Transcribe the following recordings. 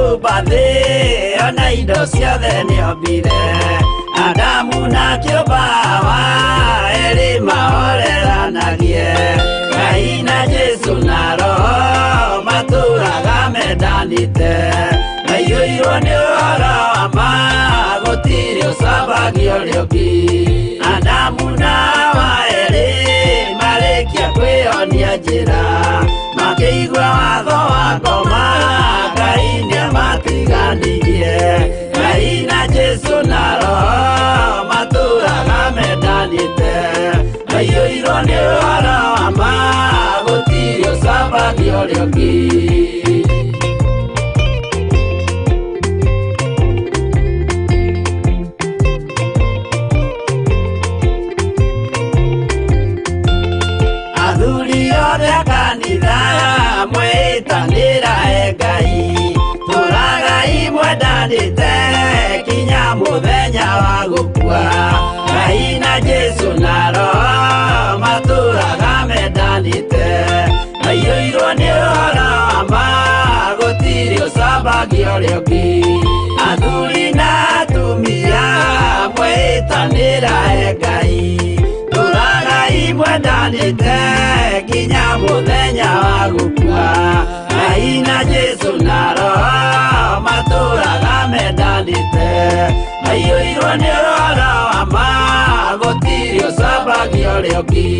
kũmba thĩ ona indo ciothe nĩombire Adamu na kĩũmba Hawa erĩ mahoreranagie Ngai na Jesũ na Roho matũraga mendanĩte maiyũirwo nĩ ũhoro wa ma gũtirĩ ũcambagia ũrĩa ũngĩ Adamu na Hawa erĩ marĩkia kwĩyonia njĩra makĩigua watho wa ngoma Ngai nĩamatiganirie Ngai na Jesũ na Roho matũraga mendanĩte maiyũirwo nĩ ũhoro wa ma gũtirĩ ũcambagia ũrĩa ũngĩ Athuri othe a kanitha mwĩtanĩra e Ngai tũragai mwendanĩte kinya mũthenya wa gũkua Ngai na Jesũ na Roho matũraga mendanĩte maiyũirwo nĩ ũhoro wa ma gũtirĩ ũcambagia ũrĩa ũngĩ Athuri na atumia mwĩtanĩra e Ngai tũragai mwendanĩte kinya mũthenya wa gũkua Ngai na Jesũ na Roho matũraga mendanĩte maiyũirwo nĩ ũhoro wa ma gũtirĩ ũcambagia ũrĩa ũngĩ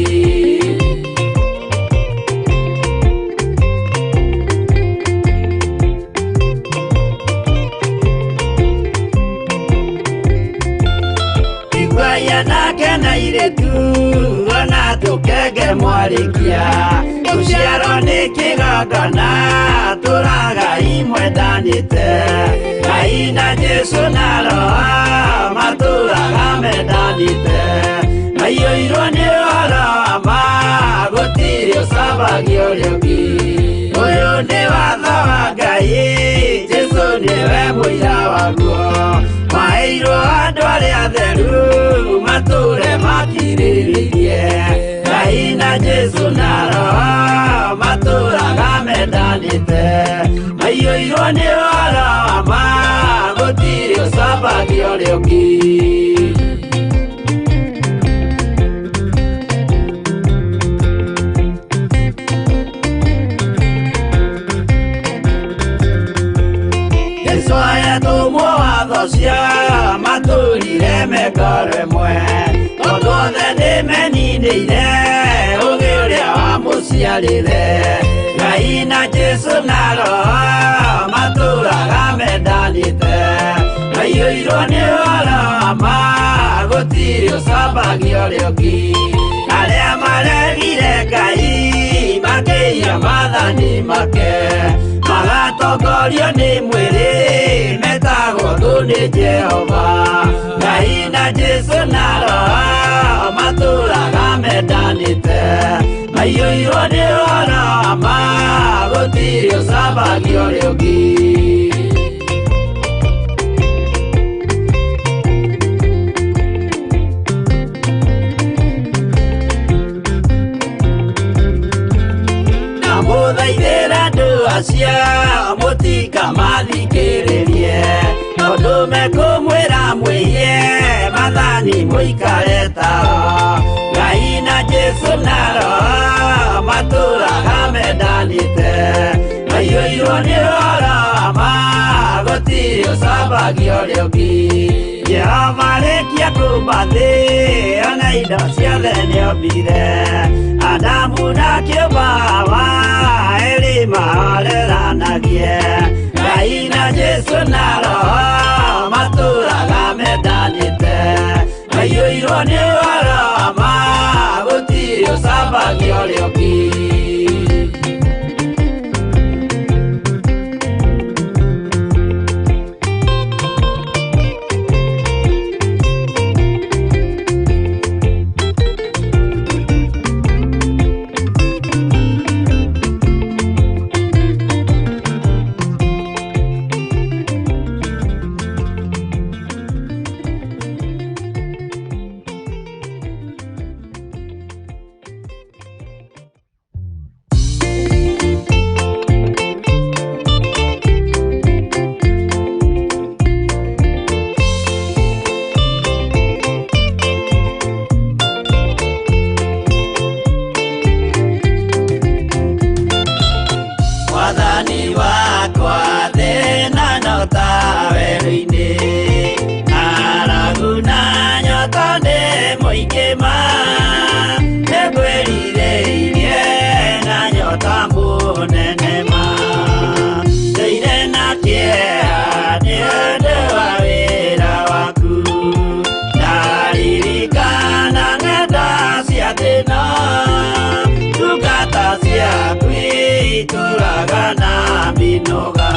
Iguai anake na airĩtu ona tũkenge mwarĩkia gũciarwo nĩ kĩgongona tũragai mwendanĩte Ngai na Jesũ na Roho matũraga mendanĩte maiyũirwo nĩ ũhoro wa ma gũtirĩ ũcambagia ũrĩa ũngĩ Ũyũ nĩ watho wa Ngai Jesũ nĩwe mũira waguo maheirwo andũ arĩa atheru matũre makirĩrĩirie Ngai na Jesũ na Roho matũraga mendanĩte maiyũirwo nĩ ũhoro wa ma gũtirĩ ũcambagia ũrĩa ũngĩ Jesũ ayatũmwo watho cia matũrire me ngoro ĩmwe tondũ othe nĩmeninĩire ũgĩ ũrĩa wamũciarire Ngai na Jesũ na Roho matũraga mendanĩte maiyũirwo nĩ ũhoro wa ma gũtirĩ ũcambagia ũrĩa ũngĩ Arĩa maregire Ngai makĩiya maathani make magatongorio nĩ mwĩrĩ metagwo thũ nĩ Jehova Ngai na Jesũ na Roho matũraga mendanĩte maiyũirwo nĩ ũhoro wa ma gũtirĩ ũcambagia ũrĩa ũngĩ Ndamũthaithĩra andũ acio mũtikamathikĩrĩrie tondũ mekũmwĩra mwĩhie maathani mũikare tao Ngai na Jesũ na Roho matũraga mendanĩte maiyũirwo nĩ ũhoro wa ma gũtirĩ ũcambagia ũrĩa ũngĩ Jehova arĩkia kũmba thĩ ona indo ciothe nĩombire Adamu na kĩũmba Hawa erĩ mahoreranagie Ngai na Jesũ na Roho matũraga mendanĩte maiyũirwo nĩ ũhoro wa ma gũtirĩ ũcambagia ũrĩa ũngĩ mũingĩ ma nĩngwĩrirĩirie na nyota mũnene ma ndũire na kĩeha nĩ ũndũ wa wĩra waku ndaririkana ng'enda cia thĩna ndungata ciaku itũraga na mĩnoga.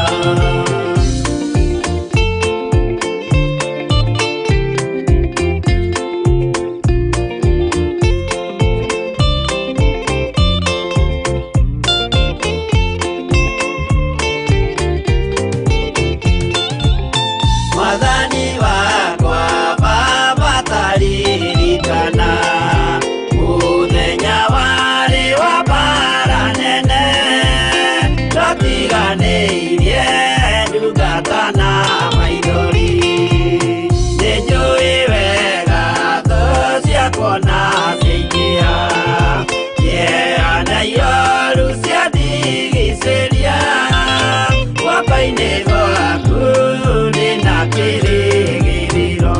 Mwathani wakwa Baba taririkana mũthenya warĩ wa mbara nene twatiganĩirie ndungata na maithori nĩnjũĩ wega thũ ciakwa na ciaingĩha kĩeha na ioru ciandigicĩria guoko-inĩ gwaku ndĩna kĩrĩgĩrĩro.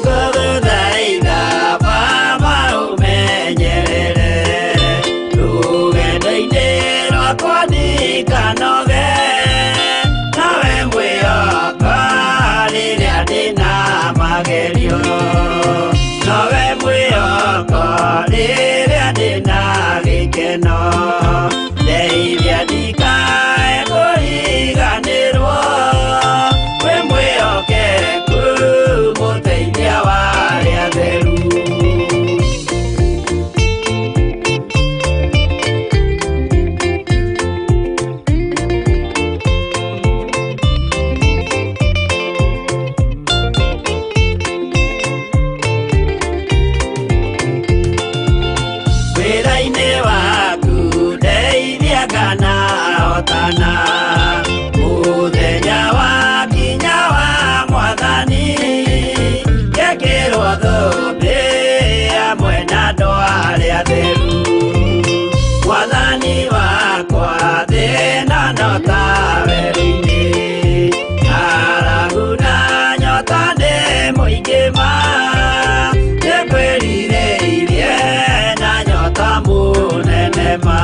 Nĩngũgũthaitha Baba ũmenyerere rũgendo-inĩ rwakwa ndikanoge nawe mwĩhoka rĩrĩa ndĩna magerio nowe mwĩhoko rĩrĩa ndĩna gĩkeno ndeithia ndikae kũriganĩrwo wĩ mwĩhokeku mũteithia wa arĩa atheru. Wĩra-inĩ waku ndeithia kana hotana mũthenya wakinya wa mwathani ngekĩrwo thũmbĩ hamwe na andũ arĩa atheru mwathani wakwa thĩna no ta werũ-inĩ ng'aragu na nyota nĩ mũingĩ ma nĩngwĩrirĩirie na nyota mũnene ma.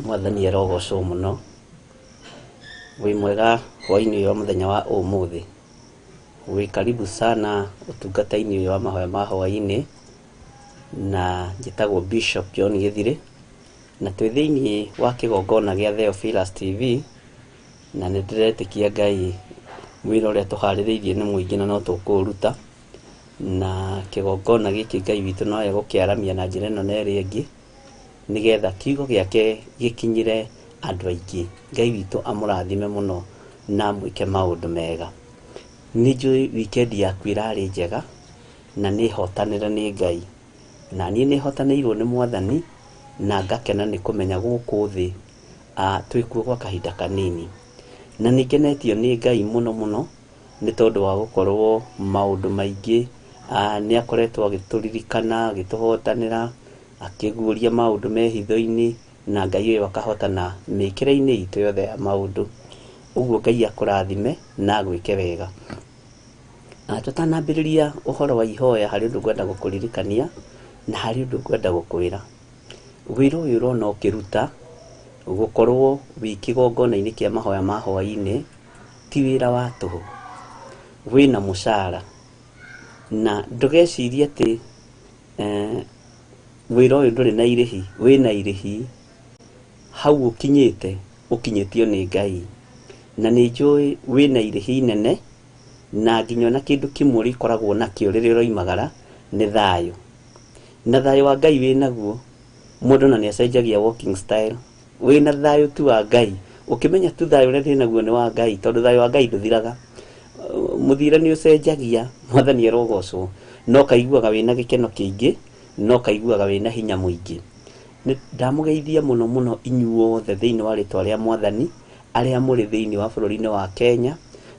Mwathani arogocwo mũno. Wĩ mwega hwaĩ-inĩ ũyũ wa mũthenya wa ũmũthĩ. Wĩ karibu sana ũtungata-inĩ ũyũ wa mahoya ma hwaĩ-inĩ, na njĩtagwo Bishop John Gĩthirĩ, na twĩ thĩiniĩ wa kĩgongona gĩa Theophilus TV, na nĩ ndĩretĩkia Ngai wĩra ũrĩa tũharĩrĩirie nĩ mũingĩ na no tũkũũruta, na kĩgongona gĩkĩ Ngai witũ no egũkĩaramia na njĩra ĩno na ĩrĩa ĩngĩ, nĩgetha kiugo gĩake gĩkinyĩre andũ aingĩ. Ngai witũ amũrathime mũno na amwĩke maũndũ mega. Nĩ njũĩ weekend yaku ĩrarĩ njega na nĩ hotanĩre nĩ Ngai, na niĩ nĩ hotanĩirwo nĩ Mwathani na ngakena nĩ kũmenya gũkũ thĩ twĩkuo gwa kahinda kanini. Na nĩ ngenetio nĩ Ngai mũno mũno nĩ tondũ wa gũkorwo maũndũ maingĩ nĩ akoretwo agĩtũririkana, agĩtũhotanĩra, akĩguũria maũndũ me hitho-inĩ, na Ngai ũyũ akahotana mĩkĩre-inĩ itũ yothe ya maũndũ. Ũguo Ngai akũrathime na agwĩke wega. Tũtanambĩrĩria ũhoro wa ihoya harĩ ũndũ ngwenda gũkũririkania na harĩ ũndũ ngwenda gũkwĩra. Wĩra ũyũ ũrona ũkĩruta gũkorwo wĩ kĩgongona-inĩ kĩa mahoya ma hwaĩ-inĩ ti wĩra wa tũhũ. Wĩna mũcara na ndũgecirie atĩ wĩra ũyũ ndũrĩ na irĩhi, wĩna irĩhi. Hau ũkinyĩte ũkinyĩtio nĩ Ngai, na nĩ njũĩ wĩna irĩhi inene, na nginya ona kĩndũ kĩmwe ũrĩkoragwo nakĩo rĩrĩa ũroimagara nĩ thayũ. Na thayũ wa Ngai wĩnaguo Mũndũ na nĩ acenjagia walking style. Wĩna thayũ tu wa Ngai, ũkĩmenya tu thayũ ũrĩa ndĩnaguo nĩ wa Ngai, tondũ thayũ wa Ngai ndũthiraga. Mũthiĩre nĩ ũcenjagia, Mwathani arogocwo, no kaiguaga wĩna gĩkeno kĩingĩ, no kaiguaga wĩna hinya mũingĩ. Nĩ ndamũgeithia mũno mũno inyuothe thĩinĩ wa rĩtwa rĩa Mwathani, arĩa mũrĩ thĩinĩ wa bũrũri-inĩ wa Kenya,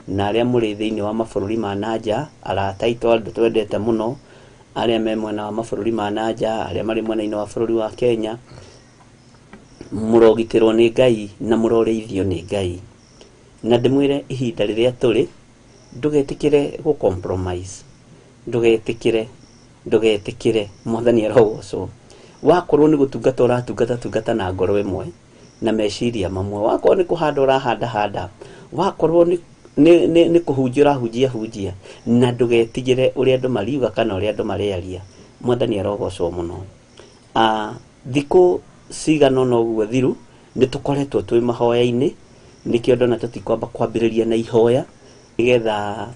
na arĩa mũrĩ thĩinĩ wa mabũrũri ma nanja, arata aitũ andũ twendete mũno, arĩa me mwena wa mabũrũri ma nanja, arĩa marĩ mwena-inĩ wa bũrũri wa Kenya, mũrogitĩrwo nĩ Ngai na mũrorĩithio nĩ Ngai. Na ndĩmwĩre ihinda rĩrĩa tũrĩ, ndũgetĩkĩre gũ compromise, ndũgetĩkĩre, ndũgetĩkĩre, Mwathani arogocwo. Wakorwo nĩ gũtungata ũratungata, tungata na ngoro ĩmwe na meciria mamwe. Wakorwo nĩ kũhanda ũrahanda handa, wakorwo nĩ kũhunjia ũrahunjia hunjia, na ndũgetigĩre ũrĩa andũ mariuga kana ũrĩa andũ marĩaria. Mwathani arogocwo mũno. Thikũ cigana ũna ũguo thiru nĩ tũkoretwo twĩ mahoya-inĩ, nĩkĩo ndona tũtikwamba kwambĩrĩria na ihoya nĩgetha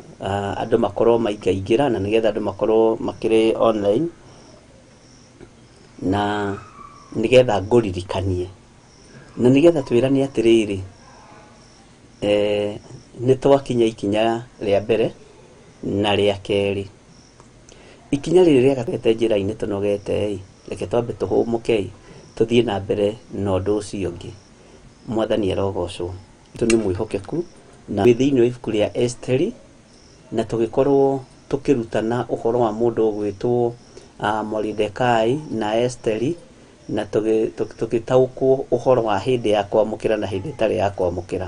andũ makorwo maingaingĩra na nĩgetha andũ makorwo makĩrĩ online, na nĩgetha ngũririkanie na nĩgetha twĩrane atĩrĩrĩ, nĩ twakinya ikinya rĩa mbere na rĩa kerĩ. Ikinya rĩrĩ rĩa gatatũ njĩra-inĩ tũnogete ĩ, reke twambe tũhũmũke ĩ, tũthiĩ na mbere na ũndũ ũcio ũngĩ. Mwathani arogocwo. Tũ nĩ mwĩhokeku na wĩ thĩinĩ wa ibuku rĩa Esteri, na tũgĩkorwo tũkĩrutana ũhoro wa mũndũ ũgwĩtwo Moridekai na Esteri, na tũgĩtaũkwo ũhoro wa hĩndĩ ya kwamũkĩra na hĩndĩ ĩtarĩ ya kwamũkĩra,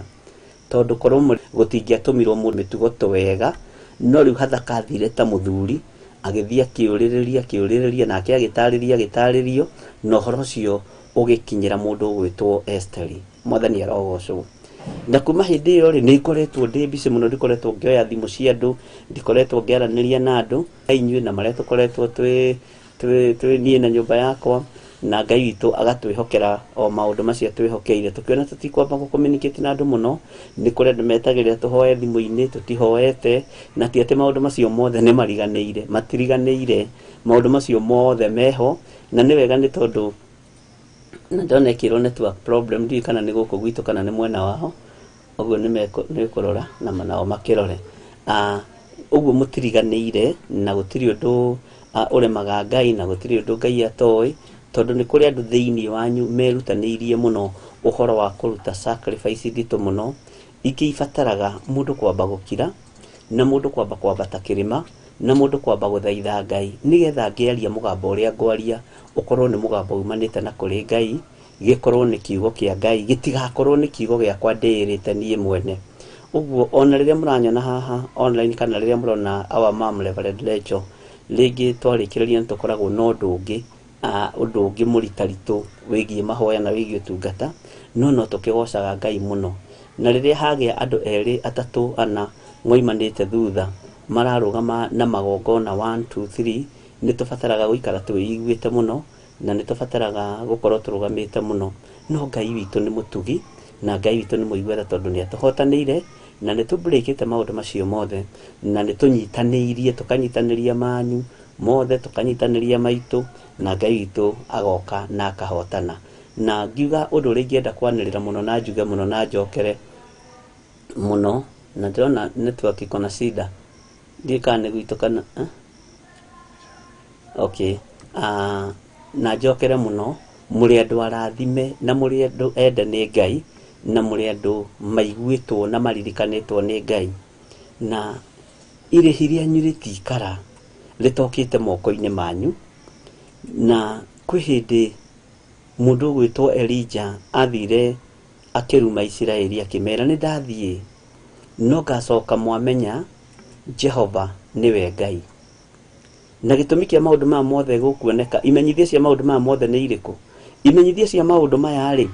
tondũ korwo gũtingĩatũmirwo mũndũ mĩtugo twega, no rĩu Hathaka athire ta mũthuri, agĩthiĩ akĩũrĩrĩria, akĩũrĩrĩria, nake agĩtarĩria, agĩtarĩrio, na ũhoro ũcio ũgĩkinyĩra mũndũ ũgwĩtwo Esteri. Mwathani arogocwo. Na kuma hĩndĩ ĩyo rĩ, nĩ ngoretwo ndĩ busy mũno, ndikoretwo ngĩoya thimũ cia andũ, ndikoretwo ngĩaranĩria na andũ inyuĩ na marĩa tũkoretwo twĩ niĩ na nyũmba yakwa, na Ngai witũ agatwĩhokera o maũndũ macio twĩhokeire. Tũkĩona tũtikwamba gũ communicate na andũ mũno, nĩ kũrĩ andũ metagĩrĩra tũhoe thimũ-inĩ, tũtihoete, na ti atĩ maũndũ macio mothe nĩ mariganĩire, matiriganĩire, maũndũ macio mothe meho, na nĩ wega nĩ tondũ na ndona ĩkĩrwo network problem, ndiũĩ kana nĩ gũkũ gwitũ kana nĩ mwena wao, ũguo nĩ kũrora na nao makĩrore. Ũguo mũtiriganĩire, na gũtirĩ ũndũ ũremaga Ngai, na gũtirĩ ũndũ Ngai atoĩ, tondũ nĩ kũrĩ andũ thĩinĩ wanyu merutanĩirie mũno ũhoro wa kũruta sacrifice nditũ mũno, ingĩ ibataraga mũndũ kwamba gũkira, na mũndũ kwamba kwambata kĩrĩma, na mũndũ kwamba gũthaitha Ngai, nĩgetha ngĩaria mũgambo ũrĩa ngwaria ũkorwo nĩ mũgambo umanĩte na kũrĩ Ngai, gĩkorwo nĩ kiugo kĩa Ngai, gĩtigakorwo nĩ kiugo gĩakwa ndĩĩrĩte niĩ mwene. Ũguo ona rĩrĩa mũranyona haha online kana rĩrĩa mũrona our mom Reverend Rachel, rĩngĩ twarĩkĩrĩria nĩ tũkoragwo na ũndũ ũngĩ, ũndũ ũngĩ mũritaritũ wĩgiĩ mahoya na wĩgiĩ ũtungata, no tũkĩgocaga Ngai mũno. Na rĩrĩa hagĩa andũ erĩ, atatũ, ana moimanĩte thutha mararũgama na magongona 1 2 3, nĩ tũbataraga gũikara twĩiguĩte mũno, na nĩ tũbataraga gũkorwo tũrũgamĩte mũno. No Ngai witũ nĩ mũtugi, na Ngai witũ nĩ mũigua tha, tondũ nĩ atũhotanĩire, na nĩ tũbreakĩte maũndũ macio mothe, na nĩ tũnyitanĩirie, tũkanyitanĩria manyu mothe, tũkanyitanĩria maitũ, na Ngai witũ agoka na akahotana. Na ngiuga ũndũ ũrĩa ingĩenda kwanĩrĩra mũno na njuge mũno na njokere mũno, na ndĩrona network iko na shida, ndiũĩ kana nĩ gwitũ kana, Okay. Na njokere mũno, mũrĩ andũ arathime na mũrĩ andũ ende nĩ Ngai, na mũrĩ andũ maiguĩtwo na maririkanĩtwo nĩ Ngai, na irĩhi rĩanyu rĩtikara rĩtokĩte moko-inĩ manyu. Na kwĩ hĩndĩ mũndũ ũgwĩtwo Elijah athire akĩruma Isiraeli akĩmera nĩ ndathiĩ, no ngacoka mwamenya Jehova nĩwe Ngai. Na gĩtũmi kĩa maũndũ maya mothe gũkuoneka, imenyithia cia maũndũ maya mothe nĩ irĩkũ? Imenyithia cia maũndũ maya rĩ,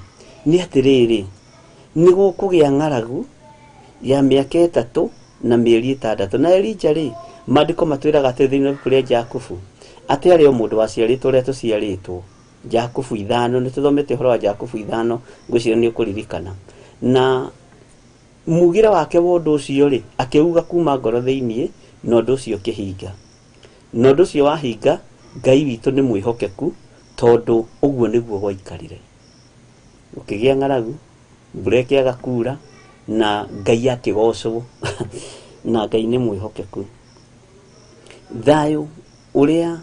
nĩ atĩrĩrĩ, nĩ gũkũgĩa ng'aragu ya mĩaka 3 na mĩeri 6. Na Elijah rĩ, maandĩko matwĩraga atĩ thĩinĩ wa ibuku rĩa Jakubu, atĩ arĩ o mũndũ waciarĩtwo ũrĩa tũciarĩtwo. Jakubu 5, nĩ tũthomete ũhoro wa Jakubu 5, ngwĩciria nĩ ũkũririkana. Na mugĩre wake wa ũndũ ũcio rĩ, akĩuga kuma ngoro thĩinĩ, na ũndũ ũcio ũkĩhinga. Na ũndũ ũcio wahinga, Ngai witũ nĩ mwĩhokeku, Tondũ ũguo nĩguo gwaikarire. Gũkĩgĩa ng'aragu, mbura ĩkĩaga kura, na Ngai akĩgocwo na Ngai nĩ mwĩhokeku. Thayũ ũrĩa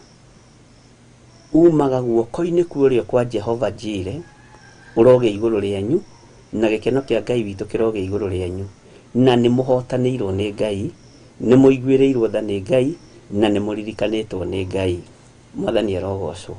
umaga guoko-inĩ kwa ũrĩo kwa Jehova Jire ũrogĩa igũrũ rĩanyu, na gĩkeno kĩa Ngai witũ kĩrogĩa igũrũ rĩanyu. Na nĩ mũhotanĩirwo nĩ Ngai, nĩ mũiguĩrĩirwo tha nĩ Ngai, na nĩ mũririkanĩtwo nĩ Ngai. Mwathani arogocwo.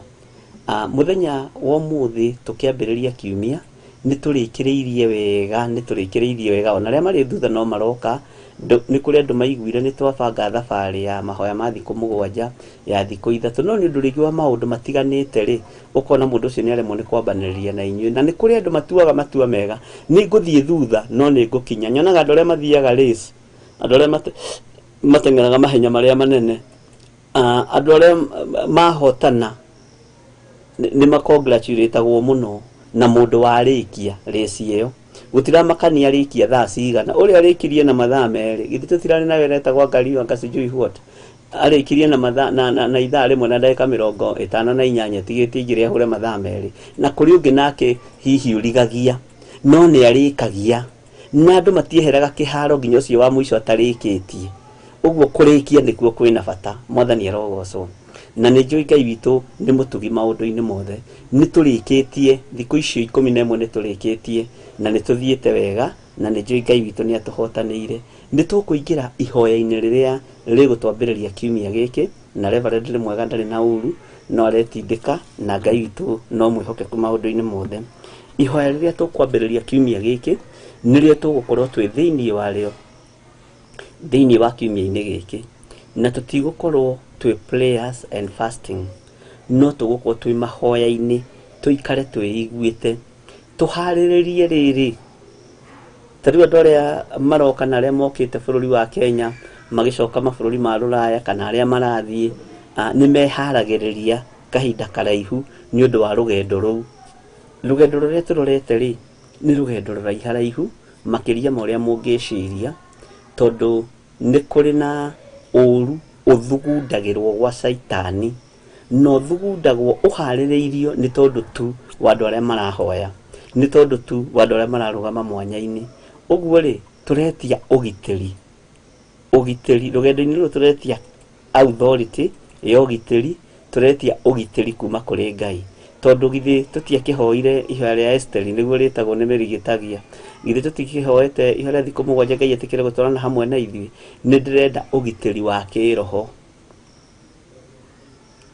Mũthenya wa ũmũthĩ tũkĩambĩrĩria kiumia, nĩ tũrĩkĩrĩirie wega, nĩ tũrĩkĩrĩirie wega, ona arĩa marĩ thutha no maroka. Nĩ kũrĩ andũ maiguire nĩ twabanga thabarĩ ya mahoya ma thikũ 7 ya thikũ 3, no nĩ ũndũ rĩngĩ wa maũndũ matiganĩte rĩ, ũkona mũndũ ũcio nĩ aremwo nĩ kwambanĩrĩria na inyuĩ. Na nĩ kũrĩ andũ matuaga matua mega, nĩ ngũthiĩ thutha no nĩ ngũkinya. Nyonaga andũ arĩa mathiaga race, andũ arĩa mateng'eraga mahenya marĩa manene, andũ arĩa mahotana nĩ makongratulĩtagwo mũno na mũndũ warĩkia race ĩyo. Gũtiramakania arĩkia thaa cigana, ũrĩa arĩkirie na mathaa 2, githĩ tũtirarĩ na wĩra etagwo Ngariwa sijui what, arĩkirie na mathaa na ithaa rĩmwe na ndagĩka 58 tigĩtie igĩrĩ ahũre mathaa 2. Na kũrĩ ũngĩ nake hihi ũrigagia, no nĩ arĩkagia, na andũ matieheraga kĩharo nginya ũcio wa mũico atarĩkĩtie. Ũguo kũrĩkia nĩkuo kwĩna bata. Mwathani arogocwo. Na nĩ njũĩ Ngai witũ nĩ mũtugi maũndũ-inĩ mothe. Nĩ tũrĩkĩtie thikũ icio 11, nĩ tũrĩkĩtie na nĩ tũthiĩte wega, na nĩ njũĩ Ngai witũ nĩ atũhotanĩire. Nĩ tũkũingĩra ihoya-inĩ rĩrĩa rĩgũtwambĩrĩria kiumia gĩkĩ, na Reverend nĩ mwega, ndarĩ na ũru, no aretindĩka, na Ngai witũ no mwĩhokeku maũndũ-inĩ mothe. Ihoya rĩrĩa tũkwambĩrĩria kiumia gĩkĩ nĩrĩo tũgũkorwo twĩ thĩinĩ warĩo thĩinĩ wa kiumia-inĩ gĩkĩ, na tũtigũkorwo twĩ prayers and fasting, no tũgũkorwo twĩ mahoya-inĩ, tũikare twĩiguĩte, tũharĩrĩrie rĩrĩ. Ta rĩu andũ arĩa maroka na arĩa mokĩte bũrũri wa Kenya magĩcoka mabũrũri ma rũraya kana arĩa marathiĩ, nĩ meharagĩrĩria kahinda karaihu nĩ ũndũ wa rũgendo rũu. Rũgendo rũrĩa tũrorete rĩ, nĩ rũgendo rũraiharaihu makĩria ma ũrĩa mũngĩciria, tondũ nĩ kũrĩ na ũru ũthugundagĩrwo gwa caitani, na ũthugundagwo ũharĩrĩirio nĩ tondũ tu wa andũ arĩa marahoya, nĩ tondũ tu wa andũ arĩa mararũgama mwanya-inĩ. Ũguo rĩ, tũretia ũgitĩri, ũgitĩri rũgendo-inĩ rũrũ, tũretia authority ya ũgitĩri, tũretia ũgitĩri kuma kũrĩ Ngai. Tondũ githĩ tũtiakĩhoire ihoya rĩa Esteri, nĩguo rĩtagwo nĩ mĩrigitagia, githĩ tũtikĩhoete ihoya rĩa thikũ 7 Ngai etĩkĩre gũtwarana hamwe na ithuĩ? Nĩ ndĩrenda ũgitĩri wa kĩroho,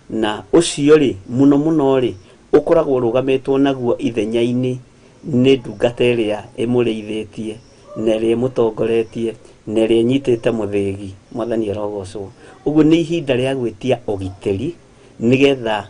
na ũcio rĩ, mũno mũno rĩ, ũkoragwo ũrũgamĩtwo naguo ithenya-inĩ nĩ ndungata ĩrĩa ĩmũrĩithĩtie, na ĩrĩa ĩmũtongoretie, na ĩrĩa ĩnyitĩte mũthĩgi. Mwathani arogocwo. Ũguo nĩ ihinda rĩa gwĩtia ũgitĩri, nĩgetha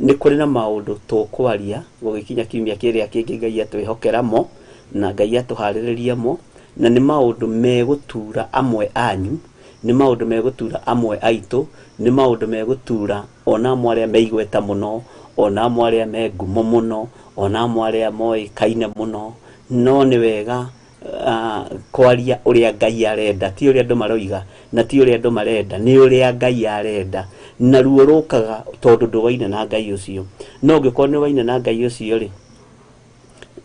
nĩ kũrĩ na maũndũ tũkwaria gũgĩkinya kiumia kĩrĩa kĩngĩ Ngai atwĩhokera mo, na Ngai atũharĩrĩria mo, na nĩ maũndũ megũtura amwe anyu, nĩ maũndũ megũtura amwe aitũ, nĩ maũndũ megũtura ona amwe arĩa meigweta mũno, ona amwe arĩa me ngumo mũno, ona amwe arĩa moĩkaine mũno. No nĩ wega kwaria ũrĩa Ngai arenda, ti ũrĩa andũ maroiga, na ti ũrĩa andũ marenda, nĩ ũrĩa Ngai arenda. Na ruo rũkaga tondũ ndũwaine na Ngai ũcio. No ũngĩkorwo nĩ waine na Ngai ũcio rĩ,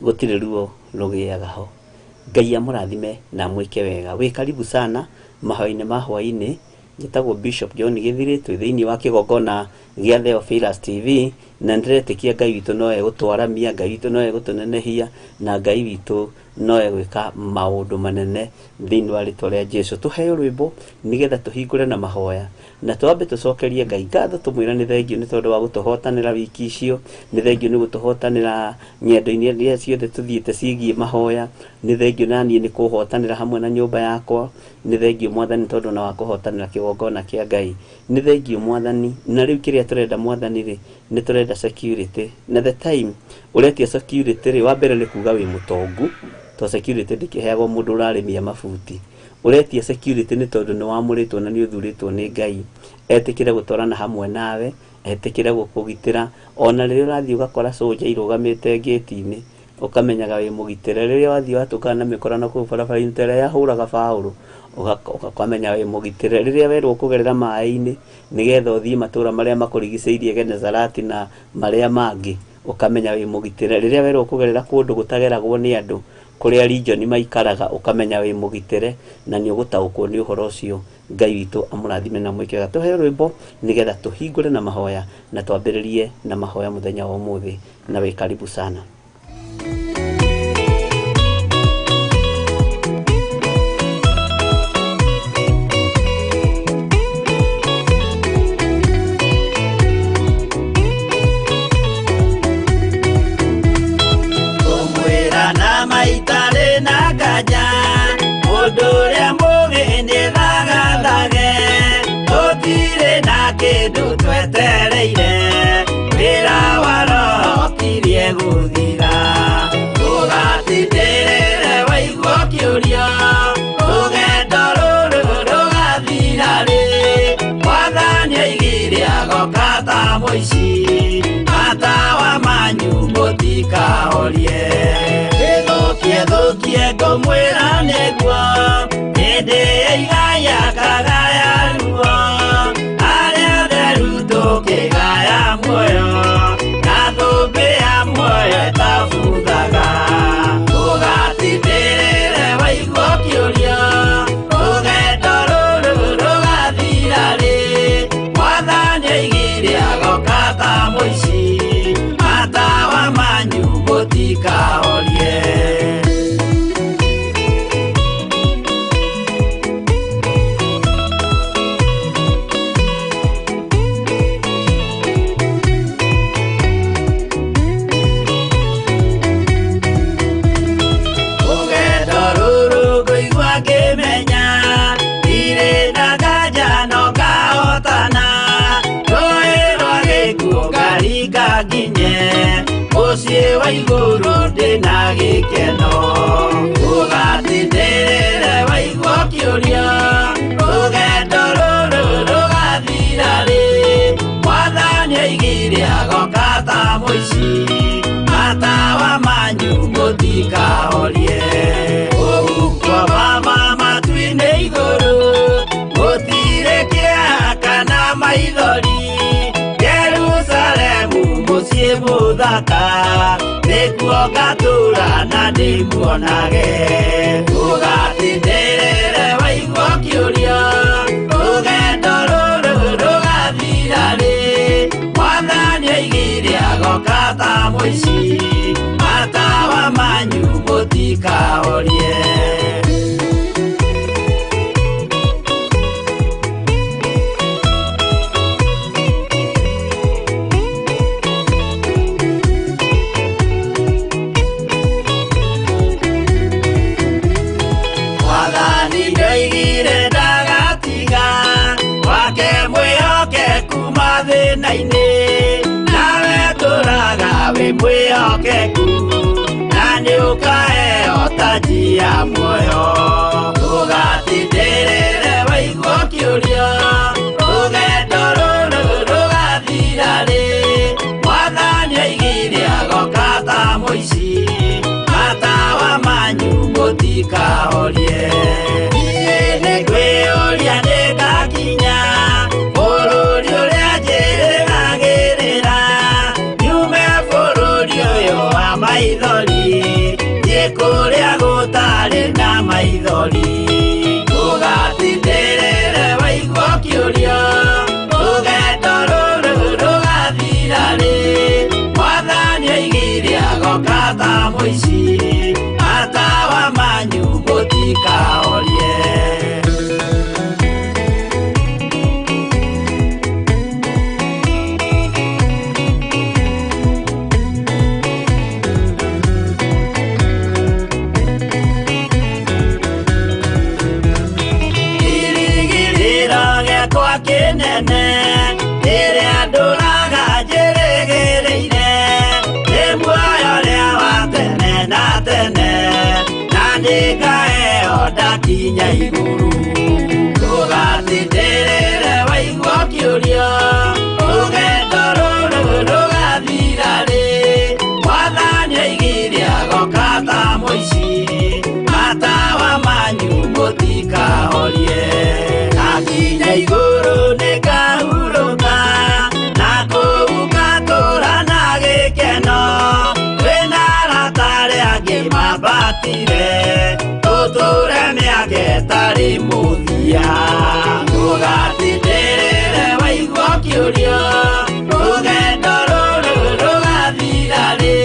gũtirĩ ruo rũgĩaga ho. Ngai amũrathime na amwĩke wega. Wĩ karibu sana mahoya-inĩ ma hwaĩ-inĩ. Njĩtagwo Bishop John Gĩthirĩ, twĩ thĩinĩ wa kĩgongona gĩa Theophilus TV, na nĩndĩretĩkia Ngai witũ no egũtwaramia, Ngai witũ no egũtũnenehia, na Ngai witũ no egwĩka maũndũ manene thĩinĩ wa rĩtwa rĩa Jesu. Tũheo rwĩmbo nĩgetha tũhingũre na mahoya, na twambe tũcokerie Ngai ngatho, tũmwĩre nĩ thengio nĩ tondũ wa gũtũhotanĩra wiki icio, nĩ thengio nĩ gũtũhotanĩra ng'endo-inĩ iria ciothe tũthiĩte ciĩgiĩ mahoya, nĩ thengio na niĩ nĩ kũhotanĩra hamwe na nyũmba yakwa, nĩ thengio Mwathani tondũ ona wa kũhotanĩra kĩgongona kĩa Ngai, nĩ thengio Mwathani. Na rĩu kĩrĩa tũrenda Mwathani rĩ, nĩ tũrenda security. Na the time ũretia security rĩ, wa mbere nĩ kuga wĩ mũtongu, to security ndĩkĩheagwo mũndũ ũrarĩmia mabuti. Ũretia security nĩ tondũ nĩ wamũrĩtwo na nĩ ũthurĩtwo nĩ Ngai etĩkĩre gũtwarana hamwe nawe, etĩkĩre gũkũgitĩra ona rĩrĩa ũrathiĩ ũgakora soldier irũgamĩte ngĩti-inĩ. Ũkamenyaga wĩ mũgitĩre. Rĩrĩa wathiĩ watũngana na mĩkora na kũu barabara-inĩ ta ĩrĩa yahũraga Paũlũ, ũkamenya wĩ mũgitĩre. Rĩrĩa werwo kũgerera maĩ-inĩ nĩgetha ũthiĩ matũra marĩa makũrigicĩirie Genesarati na marĩa mangĩ, ũkamenya wĩ mũgitĩre. Rĩrĩa werwo kũgerera kũndũ gũtageragwo nĩ andũ, kũrĩa region maikaraga, ũkamenya wĩ mũgitĩre na nĩ ũgũtaũkwo nĩ ũhoro ũcio. Ngai witũ amũrathime na mwĩke wega. Tũheo rwĩmbo nĩgetha tũhingũre na mahoya na twambĩrĩrie na mahoya mũthenya wa ũmũthĩ, na wĩ karibu sana. Kũmwĩra na maitarĩ na nganja, mũndũ ũrĩa mũũgĩ nĩthagathage, tũtirĩ na kĩndũ twetereire, wĩra wa Roho ũkirie gũthira. Ndũgatindĩrĩre waigua ũkĩũria, rũgendo rũrũ rũgathira rĩ? Mwathani oigire agoka ta mũici, matawa manyu mũtikahorie. Ĩthũkie thũkie ngũmwĩra nĩguo, hĩndĩ ya igaya kagaya ruo, arĩa atheru tũkĩgaya muoyo, na thũmbĩ ya muoyo ĩtabuthaga. Ndũgatindĩrĩre waigua ũkĩũria, rũgendo rũrũ rũgathira rĩ? Mwathani oigire agoka ta mũici, matawa manyu mũtikahorie. Rũgendo rũrũ ngũigua ngĩmenya, ndirĩ na nganja no ngahotana, rũĩ rwa gĩkuũ ngaringa nginye, mũciĩ wa igũrũ ndĩna gĩkeno. Ndũgatindĩrĩre waigua ũkĩũria, rũgendo rũrũ rũgathira rĩ? Mwathani oigire agoka ta mũici, matawa manyu mũtikahorie. Kũu kwa Baba matu-inĩ igũrũ, gũtirĩ kĩeha kana maithori, Jerusalemu mũciĩ mũthaka, nĩkuo ngatũũra na ndĩmuonage. Ndũgatindĩrĩre waigua ũkĩũria, rũgendo rũrũ rũgathira rĩ? Mwathani oigire agoka ta mũici, matawa manyu mũtikahorie. Mwathani ndoigire ndagatiga, wake mwĩhokeku mathĩna-inĩ, nawe tũraga wĩ mwĩhokeku, na nĩũkaheo taji ya muoyo. Ndũgatindĩrĩre waigua ũkĩũria, rũgendo rũrũ rũgathira rĩ? Mwathani oigire agoka ta mũici, matawa manyu mũtikahorie. Niĩ nĩngwĩyũria nĩngakinya bũrũri ũrĩa njĩrĩgagĩrĩra, nyume bũrũri ũyũ wa maithori, thiĩ kũrĩa gũtarĩ na maithori. Ndũgatindĩrĩre waigua ũkĩũria, rũgendo rũrũ rũgathira rĩ? Mwathani oigire agoka ta mũici, matawa manyu mũtikahorie. Kĩrĩgĩrĩro gĩakwa kĩnene, rĩrĩa ndũraga njĩrĩgĩrĩire, nĩ muoyo ũrĩa wa tene na tene, na nĩngaheo ndakinya igũrũ. Ndũgatindĩrĩre waigua ũkĩũria, rũgendo rũrũ rũgathira rĩ? Mwathani oigire agoka mũtikahorie. Akinya igũrũ nĩngahurũka, na kũu ngatũũra na gĩkeno. Twĩna arata arĩa angĩ mambatire, tũtũũre mĩaka ĩtarĩ mũthia. Ndũgatindĩrĩre waigua ũkĩũrio, rũgendo rũrũ rũgathira rĩ?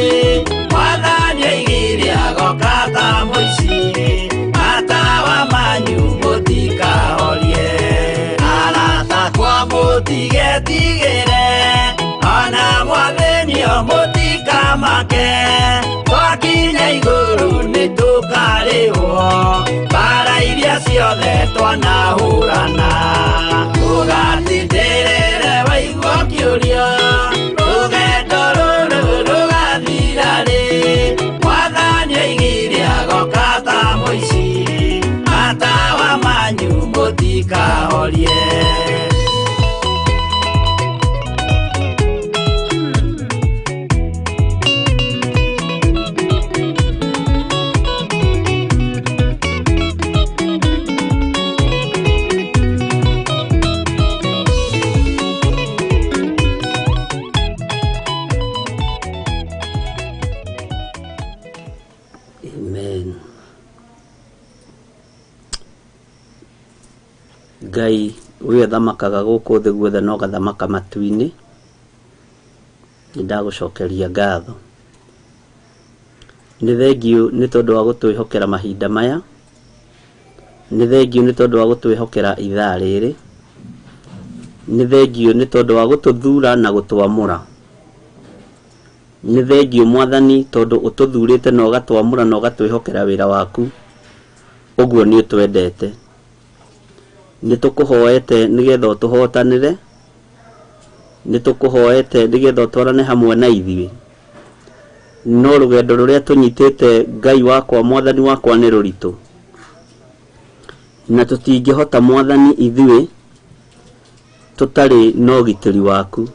Mwathani oigire agoka ta mũici, matawa manyu mũtikahorie. Arata akwa mũtigetigĩre, ona mwathĩnio mũtikamake. Twakinya igũrũ nĩtũkarĩhwo mbara iria ciothe twanahũrana. Ndũgatindĩrĩre waigua ũkĩũrio, rũgendo rũrũ rũgathira rĩ? Mwathani oigire agoka ta mũici, matawa manyu mũtikahorie. Amen. Ngai ũrĩa ũthamakaga gũkũ thĩ guothe na ũgathamaka matu-inĩ, nĩ ndagũcokeria ngatho. Nĩ thengiũ nĩ tondũ wa gũtwĩhokera mahinda maya, nĩ thengiũ nĩ tondũ wa gũtwĩhokera ithaa rĩrĩ, nĩ thengiũ nĩ tondũ wa gũtũthura na gũtwamũra. Nĩ thengiũ Mwathani tondũ ũtũthurĩte na ũgatwamũra na ũgatwĩhokera wĩra waku, ũguo nĩ ũtwendete. Nĩ tũkũhoete nĩgetha ũtũhotanĩre, nĩ tũkũhoete nĩgetha ũtwarane hamwe na ithuĩ. No rũgendo rũrĩa tũnyitĩte Ngai wakwa Mwathani wakwa nĩ rũritũ, na tũtingĩhota Mwathani ithuĩ tũtarĩ na ũgitĩri waku.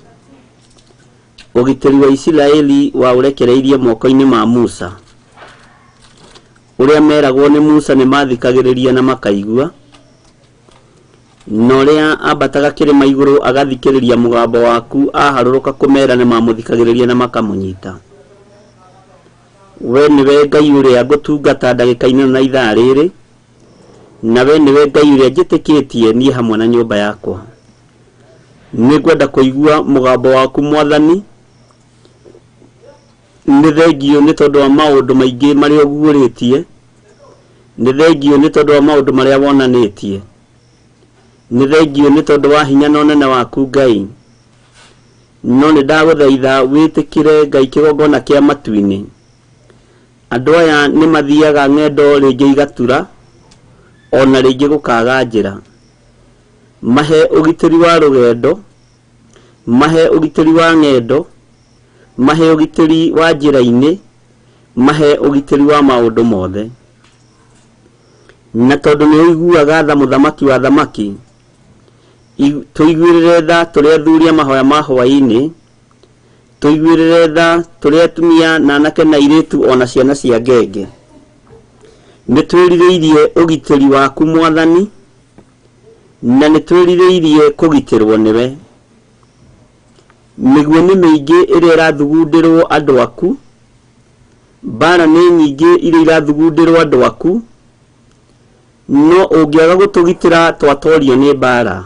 Ũgitĩri wa Isiraeli waũrekereirie moko-inĩ ma Musa. Ũrĩa meragwo nĩ Musa nĩ mathikagĩrĩria na makaigua, na ũrĩa ambataga kĩrĩma igũrũ agathikĩrĩria mũgambo waku aharũrũka kũmera nĩ mamũthikagĩrĩria na makamũnyita. We nĩwe Ngai ũrĩa ngũtungata ndagĩka-inĩ ĩno na ithaa rĩrĩ, na we nĩwe Ngai ũrĩa njĩtĩkĩtie niĩ hamwe na nyũmba yakwa. Nĩ ngwenda kũigua mũgambo waku Mwathani. Nĩ thengiũ nĩ tondũ wa maũndũ maingĩ marĩa ũguũrĩtie, nĩ thengiũ nĩ tondũ wa maũndũ marĩa wonanĩtie, nĩ thengiũ nĩ tondũ wa hinya na ũnene waku Ngai. No nĩ ndagũthaitha wĩtĩkĩre Ngai kĩgongona kĩa matu-inĩ. Andũ aya nĩ mathiaga ng'endo rĩngĩ igatura, ona rĩngĩ gũkaga njĩra. Mahe ũgitĩri wa rũgendo, mahe ũgitĩri wa ng'endo, mahe ũgitĩri wa njĩra-inĩ, mahe ũgitĩri wa maũndũ mothe. Na tondũ nĩ ũiguaga tha mũthamaki wa thamaki, tũiguĩrĩre tha tũrĩ athuri a mahoya ma hwaĩ-inĩ, tũiguĩrĩre tha tũrĩ atumia na anake na airĩtu ona ciana cia ngenge. Nĩ twĩrirĩirie ũgitĩri waku Mwathani, na nĩ twĩrirĩirie kũgitĩrwo nĩwe. Mĩguĩ nĩ mĩingĩ ĩrĩa ĩrathugundĩrwo andũ aku, mbara nĩ nyingĩ iria irathugundĩrwo andũ aku, no ũngĩaga gũtũgitĩra twatorio nĩ mbara.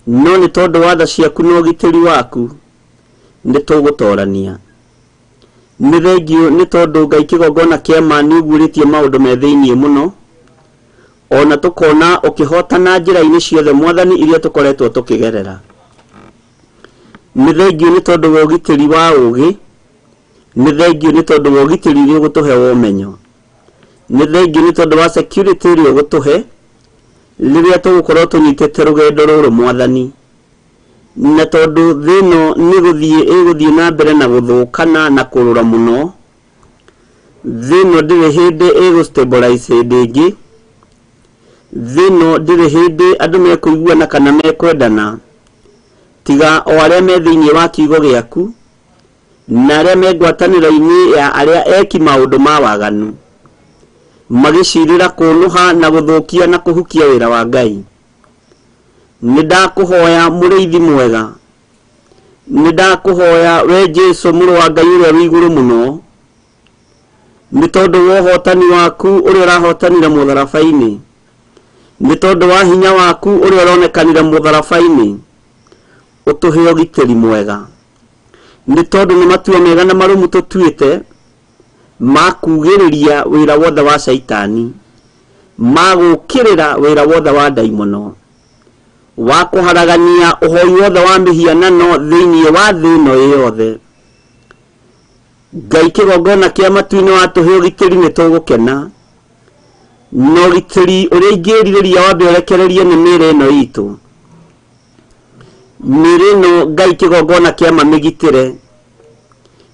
No nĩ tondũ wa tha ciaku na ũgitĩri waku nĩ tũgũtorania. Nĩ thengiũ nĩ tondũ Ngai kĩgongona kĩa ma nĩ ũguũrĩtie maũndũ me thĩiniĩ mũno, ona tũkona ũkĩhotana njĩra-inĩ ciothe Mwathani iria tũkoretwo tũkĩgerera. Nĩ thengiũ nĩ tondũ wa ũgitĩri wa ũgĩ, nĩ thengiũ nĩ tondũ wa ũgitĩri ũrĩa ũgũtũhe wa ũmenyo, nĩ thengiũ nĩ tondũ wa security ĩrĩa ũgũtũhe rĩrĩa tũgũkorwo tũnyitĩte rũgendo rũrũ Mwathani. Na tondũ thĩ ĩno nĩ gũthiĩ ĩgũthiĩ na mbere na gũthũkana na kũrũra mũno, thĩ ĩno ndĩrĩ hĩndĩ ĩgũ stabilize hĩndĩ ĩngĩ, thĩ ĩno ndĩrĩ hĩndĩ andũ mekũiguana kana mekwendana, tiga o arĩa me thĩinĩ wa kiugo gĩaku na arĩa me ngwatanĩro-inĩ ya arĩa eki maũndũ ma waganu. Magĩcirĩra kũnũha na gũthũkia na kũhukia wĩra wa Ngai. Nĩ ndakũhoya mũrĩithi mwega, nĩ ndakũhoya we Jesu mũrũ wa Ngai ũrĩa wĩ igũrũ mũno, nĩ tondũ wa ũhotani waku ũrĩa ũrahotanire mũtharaba-inĩ, nĩ tondũ wa hinya waku ũrĩa ũronekanire mũtharaba-inĩ, ũtũhe ũgitĩri mwega. Nĩ tondũ nĩ matua mega na marũmu tũtuĩte ma kugĩrĩria wĩra wothe wa caitani, ma gũũkĩrĩra wĩra wothe wa ndaimono, wa kũharagania ũhoi wothe wa mĩhianano thĩinĩ wa thĩ ĩno yothe. Ngai kĩgongona kĩa matu-inĩ watũhe ũgitĩri nĩ tũgũkena, na ũgitĩri ũrĩa ingĩrirĩria wambe ũrekererie nĩ mĩĩrĩ ĩno itũ. Mĩĩrĩ ĩno Ngai kĩgongona kĩa ma mĩgitĩre,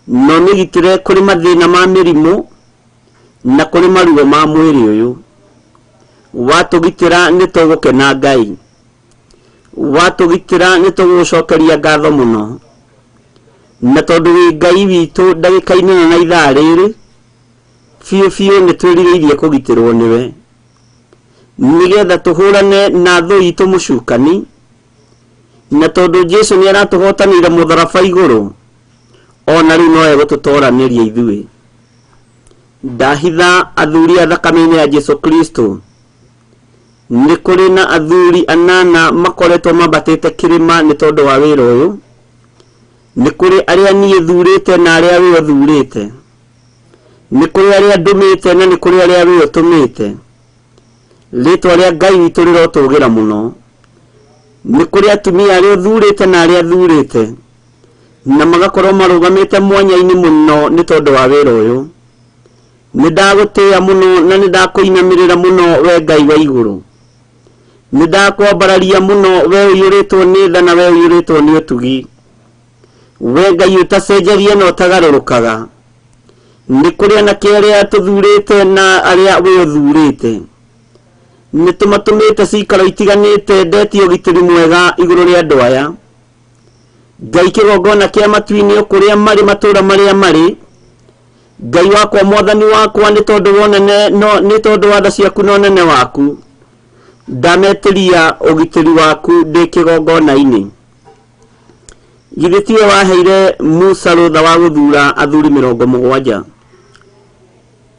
na ũmĩgitĩre kũrĩ mathĩna ma mĩrimũ na kũrĩ maruo ma mwĩrĩ ũyũ. Watũgitĩra nĩ tũgũkena Ngai, watũgitĩra nĩ tũgũgũcokeria ngatho mũno, na tondũ wĩ Ngai witũ ndagĩka-inĩ ĩno na ithaa rĩrĩ, biũ biũ nĩ twĩrirĩirie kũgitĩrwo nĩwe, nĩgetha tũhũrane na thũ itũ mũcukani, na tondũ Jesu nĩ aratũhotanĩire mũtharaba igũrũ, ona rĩu no egũtũtoranĩria ithuĩ. Ndahitha athuri a thakame-inĩ ya Jesu Kristo. Nĩ kũrĩ na athuri anana makoretwo mambatĩte kĩrĩma nĩ tondũ wa wĩra ũyũ. Nĩ kũrĩ arĩa niĩ thurĩte na arĩa we ũthurĩte. Nĩ kũrĩ arĩa ndũmĩte na nĩ kũrĩ arĩa we ũtũmĩte. Rĩtwa rĩa Ngai witũ rĩrotũgĩra mũno. Nĩ kũrĩ atumia arĩa ũthurĩte na arĩa thurĩte, na magakorwo marũgamĩte mwanya-inĩ mũno nĩ tondũ wa wĩra ũyũ. Nĩ ndagũtĩĩa mũno na nĩ ndakũinamĩrĩra mũno we Ngai wa igũrũ. Nĩ ndakwambararia mũno we ũiyũrĩtwo nĩ tha na we ũiyũrĩtwo nĩ ũtugi. We Ngai ũtacenjagia na ũtagarũrũkaga. Nĩ kũrĩ anake arĩa tũthurĩte na arĩa we ũthurĩte. Nĩ tũmatũmĩte cikaro itiganĩte ndetie ũgitĩri mwega igũrũ rĩa andũ aya. Ngai kĩgongona kĩa matu-inĩ o kũrĩa marĩ matũũra marĩa marĩ, Ngai wakwa mwathani wakwa nĩ tondũ wa ũnene no nĩ tondũ wa tha ciaku na ũnene waku, ndametĩria ũgitĩri waku ndĩ kĩgongona-inĩ. Githĩ tiwe waheire Musa rũtha wa gũthura athuri 70?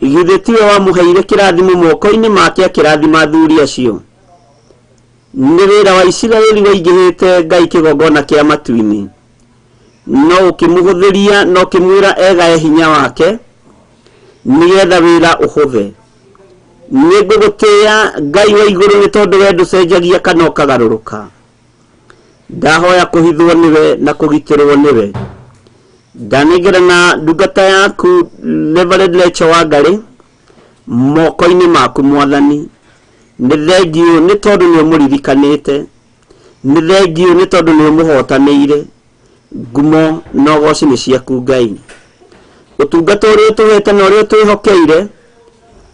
Githĩ tiwe wamũheire kĩrathimo moko-inĩ make akĩrathima athuri acio? Nĩ wĩra wa Isiraeli waingĩhĩte Ngai kĩgongona kĩa matu-inĩ, no ũkĩmũhũthĩria na ũkĩmwĩra egae hinya wake nĩgetha wĩra ũhũthe. Nĩ ngũgũtĩĩa Ngai wa igũrũ nĩ tondũ we ndũcenjagia kana ũkagarũrũka. Ndahoya kũhithwo nĩwe na kũgitĩrwo nĩwe. Ndanengerana ndungata yaku Reverend Rachel Wangari moko-inĩ maku mwathani. Nĩ thengiũ nĩ tondũ nĩ ũmũririkanĩte, nĩ thengiũ nĩ tondũ nĩ ũmũhotanĩire. Ngumo na ũgoci nĩ ciaku Ngai. Ũtungata ũrĩa ũtũhete na ũrĩa ũtwĩhokeire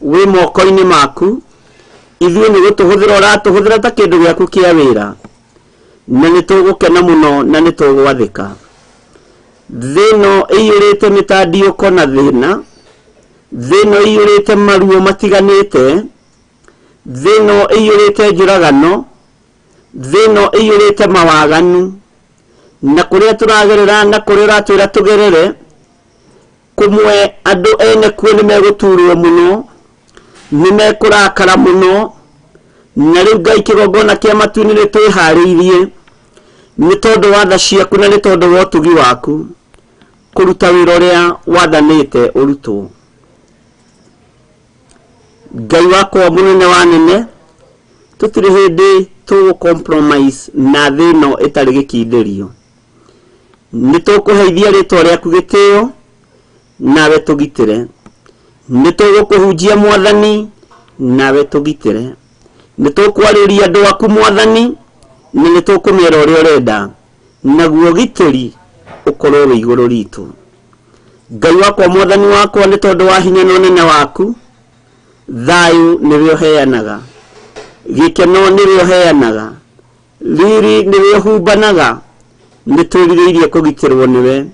wĩ moko-inĩ maku. Ithuĩ nĩ gũtũhũthĩra ũratũhũthĩra ta kĩndũ gĩaku kĩa wĩra, na nĩ tũgũkena mũno na nĩ tũgwathĩka. Thĩ ĩno ĩiyũrĩte mĩtandiũko na thĩna, thĩ ĩno ĩiyũrĩte maruo matiganĩte, thĩ ĩno ĩiyũrĩte njũragano, thĩ ĩno ĩiyũrĩte mawaganu, na kũrĩa tũragerera na kũrĩa ũratwĩra tũgerere, kũmwe andũ ene kuo nĩ megũturwo mũno, nĩ mekũrakara mũno, na rĩu Ngai kĩgongona kĩa matu-inĩ nĩ twĩharĩirie nĩ tondũ wa tha ciaku na nĩ tondũ wa ũtugi waku kũruta wĩra ũrĩa wathanĩte ũrutwo. Ngai wakwa mũnene wa nene, tũtirĩ hĩndĩ tũgũ compromise na thĩ ĩno ĩtarĩ gĩkindĩrio. Nĩ tũkũheithia rĩtwa rĩaku gĩtĩo, nawe tũgitĩre. Nĩ tũgũkũhunjia mwathani, nawe tũgitĩre. Nĩ tũkwarĩria andũ aku mwathani, na nĩ tũkũmera ũrĩa ũrenda, naguo ũgitĩri ũkorwo wĩ igũrũ ritũ. Ngai wakwa mwathani wakwa, nĩ tondũ wa hinya na ũnene waku, thayũ nĩwe ũheanaga, gĩkeno nĩwe ũheanaga, riri nĩwe ũhumbanaga. Nĩ twĩrirĩirie kũgitĩrwo nĩwe,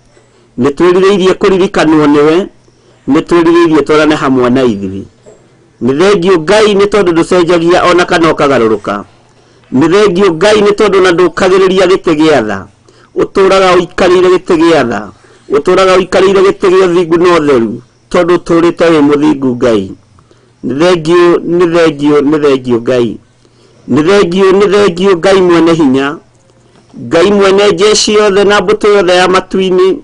nĩ twĩrirĩirie kũririkanwo nĩwe, nĩ twĩrirĩirie twarane hamwe na ithuĩ. Nĩ thengiũ Ngai nĩ tondũ ndũcenjagia ona kana ũkagarũrũka. Nĩ thengiũ Ngai nĩ tondũ na ndũkagĩrĩria gĩtĩ gĩa tha. Ũtũũraga ũikarĩire gĩtĩ gĩa tha. Ũtũũraga ũikarĩire gĩtĩ gĩa ũthingu na ũtheru tondũ ũtũũrĩte wĩ mũthingu Ngai. Nĩ thengiũ, nĩ thengiũ, nĩ thengiũ Ngai. Nĩ thengiũ, nĩ thengiũ Ngai mwene hinya. Ngai mwene jeshi yothe na mbũtũ yothe ya matu-inĩ.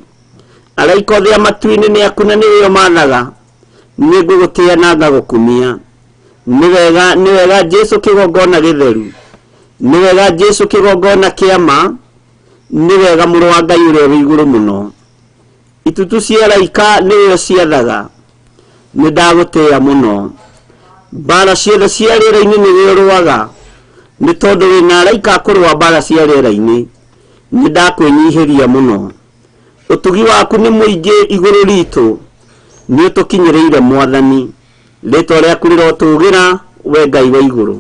Araika othe a matu-inĩ nĩ aku na nĩwe ũmaathaga. Nĩ ngũgũtĩĩa na ngagũkumia. Nĩ wega, nĩ wega Jesu kĩgongona gĩtheru. Nĩ wega Jesu kĩgongona kĩa ma. Nĩ wega mũrũ wa Ngai ũrĩa wĩ igũrũ mũno. Itutu cia araika nĩwe ũciathaga. Nĩ ndagũtĩĩa mũno. Mbara ciothe cia rĩera-inĩ nĩwe ũrũaga. Nĩ tondũ wĩna araika a kũrũa mbara cia rĩera-inĩ. Nĩ ndakwĩnyihĩria mũno. Ũtugi waku nĩ mũingĩ igũrũ ritũ. Nĩ ũtũkinyĩrĩire Mwathani. Rĩtwa rĩaku rĩrotũgĩra we Ngai wa igũrũ.